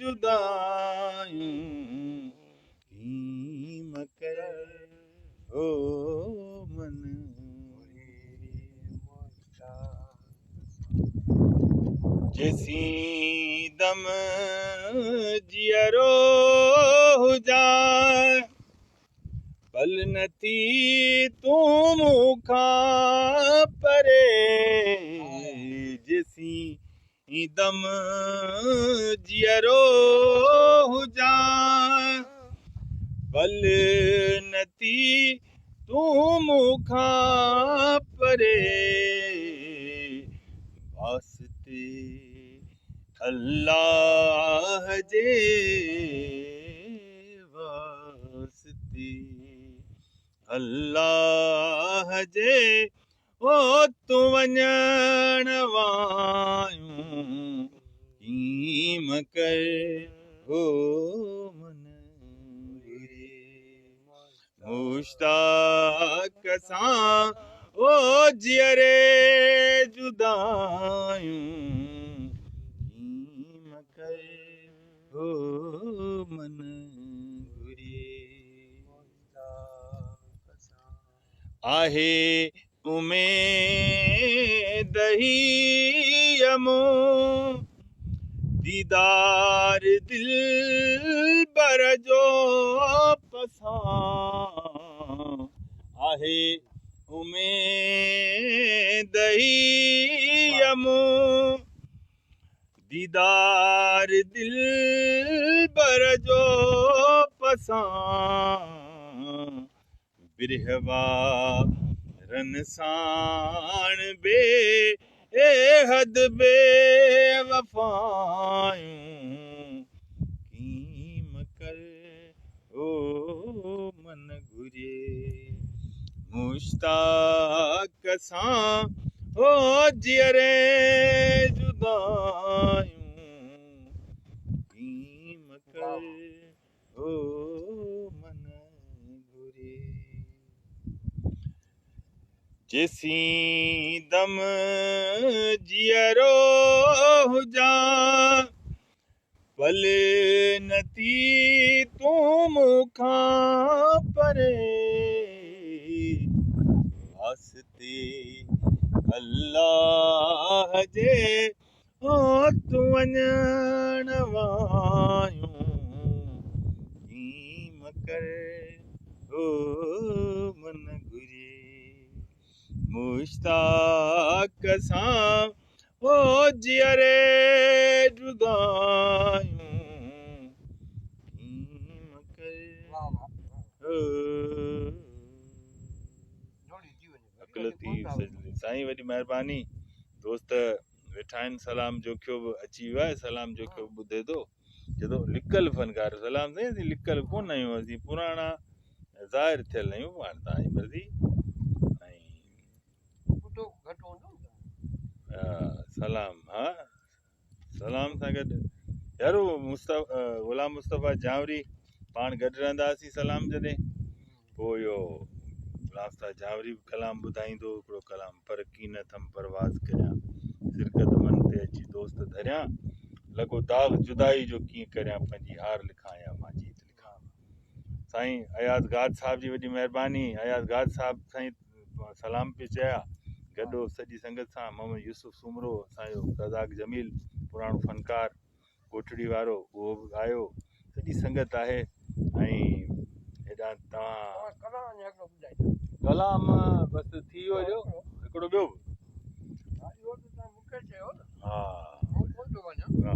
جدايون ڪر او من جيسين دم جيئرو هجان پل نه ٿي تون مون کان پري جيسين دم جيئرو هجان پل نه ٿي تون مون کان پري واسطي الله جي واسطي. الله جي او تون وڃڻ وايون ڪيم ڪر او من گهري مشتاق سان او جيئري جدايون ڪيم ڪر او من گهري. آهي اميد هيء مون ديدار دلبر جو پسان. آهي اميد هيء مون ديدار دلبر جو پسان. برهه وارن ساڻ بي حد بي وفايون ڪيم ڪر او من گهري مشتاق سان او جيئري جدايون ڪيم ڪر او من گهري. جيسين دم جيئرو هجان پل نه ٿي تون مون کان پري. واسطي الله جي او تون وڃڻ وايون ڪيم ڪر او من گهري. مشتاق سان او جيئري جدايون ڪيم ڪر او. عبداللطيف سائين وڏي مهرباني دوست ويٺا آهن سلام جوکيو به اچي ويو آهي سلام جوکيو به ٻڌي ٿو چئي ٿو لڪل فنڪار سلام سائين اسين لڪل ڪونه آهيون اسين پراڻا ظاهر ٿيل آهيون پاڻ تان جي مرضي ۽ سلام ها سلام سان گڏ يار مصطفيٰ غلام مصطفيٰ جانوري پاڻ گڏ رهندا هئاسين سلام جڏهن پوء اهو غلام مصطفيٰ جانوري به ڪلام ٻڌائيندو هو هڪڙو ڪلام پر ڪين اٿم پرواز ڪريان سرڪت من تي اچي دوست ڌريان لڳو داغ جدائي جو ڪيئن ڪريان پنهنجي هار لکان يا مان جيت لکان. سائين اياز گاد صاحب جي وڏي مهرباني اياز گاد صاحب سائين سلام پي چيا گڏو سڄي سنگت سان محمد يوسف سومرو اسان جو رزاق جميل پراڻو فنڪار ڪوٽڙي وارو اهو به آيو سڄي سنگت آهي ۽ هيڏانهن توهان ڪلام بس ٿي ويو جو هڪڙو ٻيو به ها ها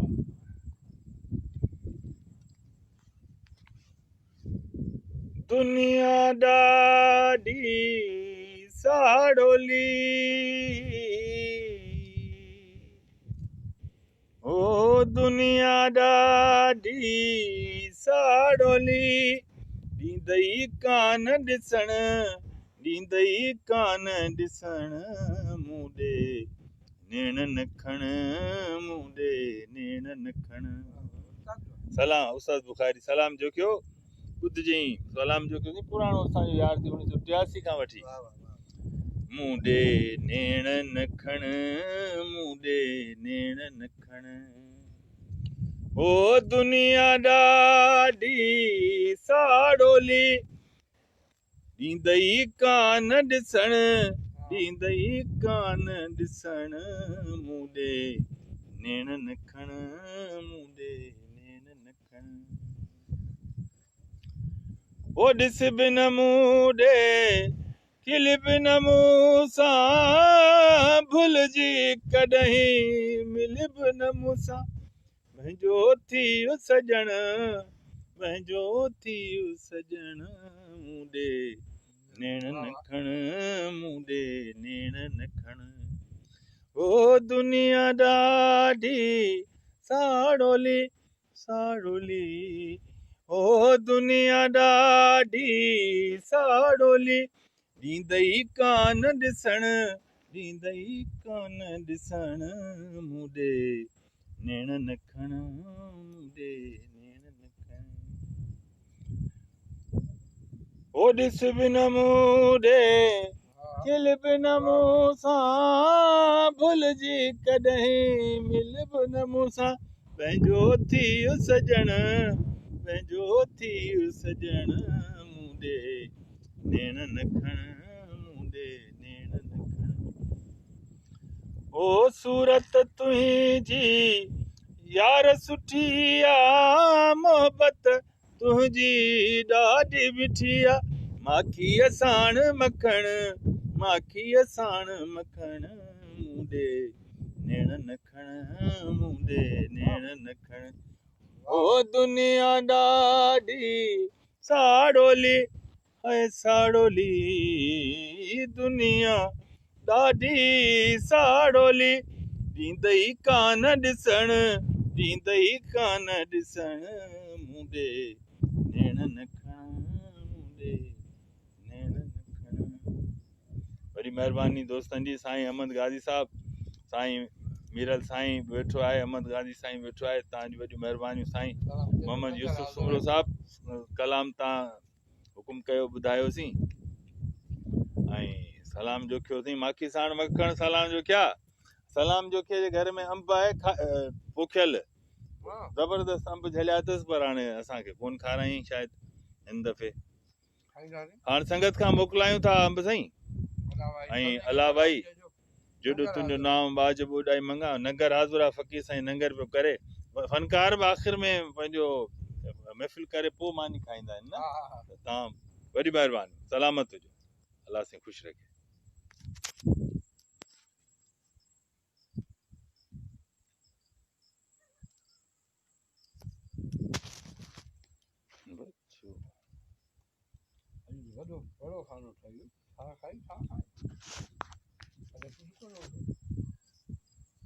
دنيا ڏاڍي ساڙولي او دنيا ڏاڍي ساڙولي ڏيندئي ڪانه ڏسڻ ڏيندئي ڪانه ڏسڻ مون ڏي نيڻ نه کڻ مون ڏي نيڻ نه کڻ. سلام استاد بخاري سلام جوکيو ٻڌجئين سلام جوکيو سائين پراڻو اسان جو يار ٿي 1983 کان وٺي مون ڏي نيڻ نه کڻ مون ڏي نيڻ نه کڻ او دنيا ڏاڍي ساڙولي ڏيندئي ڪانه ڏسڻ، ڏيندئي ڪانه ڏسڻ، مون ڏي نيڻ نه کڻ، مون ڏي نيڻ نه کڻ. او ڏس به نه مون ڏي، کل به نه مون سان، ڀلجي ڪڏهن مل به نه مون سان. منهنجو ٿيء سڄڻ، منهنجو ٿيء سڄڻ، مون ڏي نيڻ نه کڻ، مون ڏي نيڻ نه کڻ. او دنيا ڏاڍي ساڙولي، ساڙولي، او دنيا ڏاڍي ساڙولي. ڏيندئي ڪانه ڏسڻ، ڏيندئي ڪانه ڏسڻ، مون ڏي نيڻ نه کڻ، مون ڏي نيڻ نه کڻ. او ڏس به نه مون ڏي، کل به نه مون سان، ڀلجي ڪڏهن مل به نه مون سان، پنهنجو ٿي سڄڻ، پنهنجو ٿي سڄڻ، مون ڏي نيڻ نه کڻ، مون ڏي نيڻ نه کڻ. او صورت تنهنجي يار سٺي آ، محبت تنهنجي ڏاڍي مٺي آ، ماکيء ساڻ مکڻ، ماکيء ساڻ مکڻ، مون ڏي نيڻ نه کڻ، مون ڏي نيڻ نه کڻ. او دنيا ڏاڍي ساڙولي، هاء ساڙولي، دنيا ڏاڍي ساڙولي، ڏيندئي ڪانه ڏسڻ، ڏيندئي ڪانه ڏسڻ، مون ڏي نيڻ نه کڻ، مون ڏي نيڻ نه کڻ. وڏي مهرباني دوستن جي. سائين احمد غازي صاحب، سائين ميرل سائين به ويٺو آهي، احمد غازي سائين به ويٺو آهي، تان جون وڏيون مهربانيون. سائين محمد يوسف سومرو صاحب، ڪلام تان حڪم ڪيو ٻڌايوسين ۽ سلام جوکيوسين. ماکي ساڻ مکڻ سلام جوکيا. سلام جوکي جي گهر ۾ انب آهي پوکيل، زبردست انب جهليا اٿس، پر هاڻي اسان کي ڪون کارائين شايد هن دفعي. هاڻ سنگت کان موڪلايون ٿا انب سائين ۽ الله ڀائي جيڏو تنهنجو نام ٻاجهه ٻوڏائي منگان. ننگر حاضر آ فقير سائين ننگر پيو ڪري. فنڪار به آخر ۾ پنهنجو محفل ڪري پوء ماني کائيندا آهن نه. ته تان وڏي مهرباني، سلامت هجو، الله سائين خوش رکي. وڏو وڏو کانو ٺهي ڇا کائي ڇا کائي.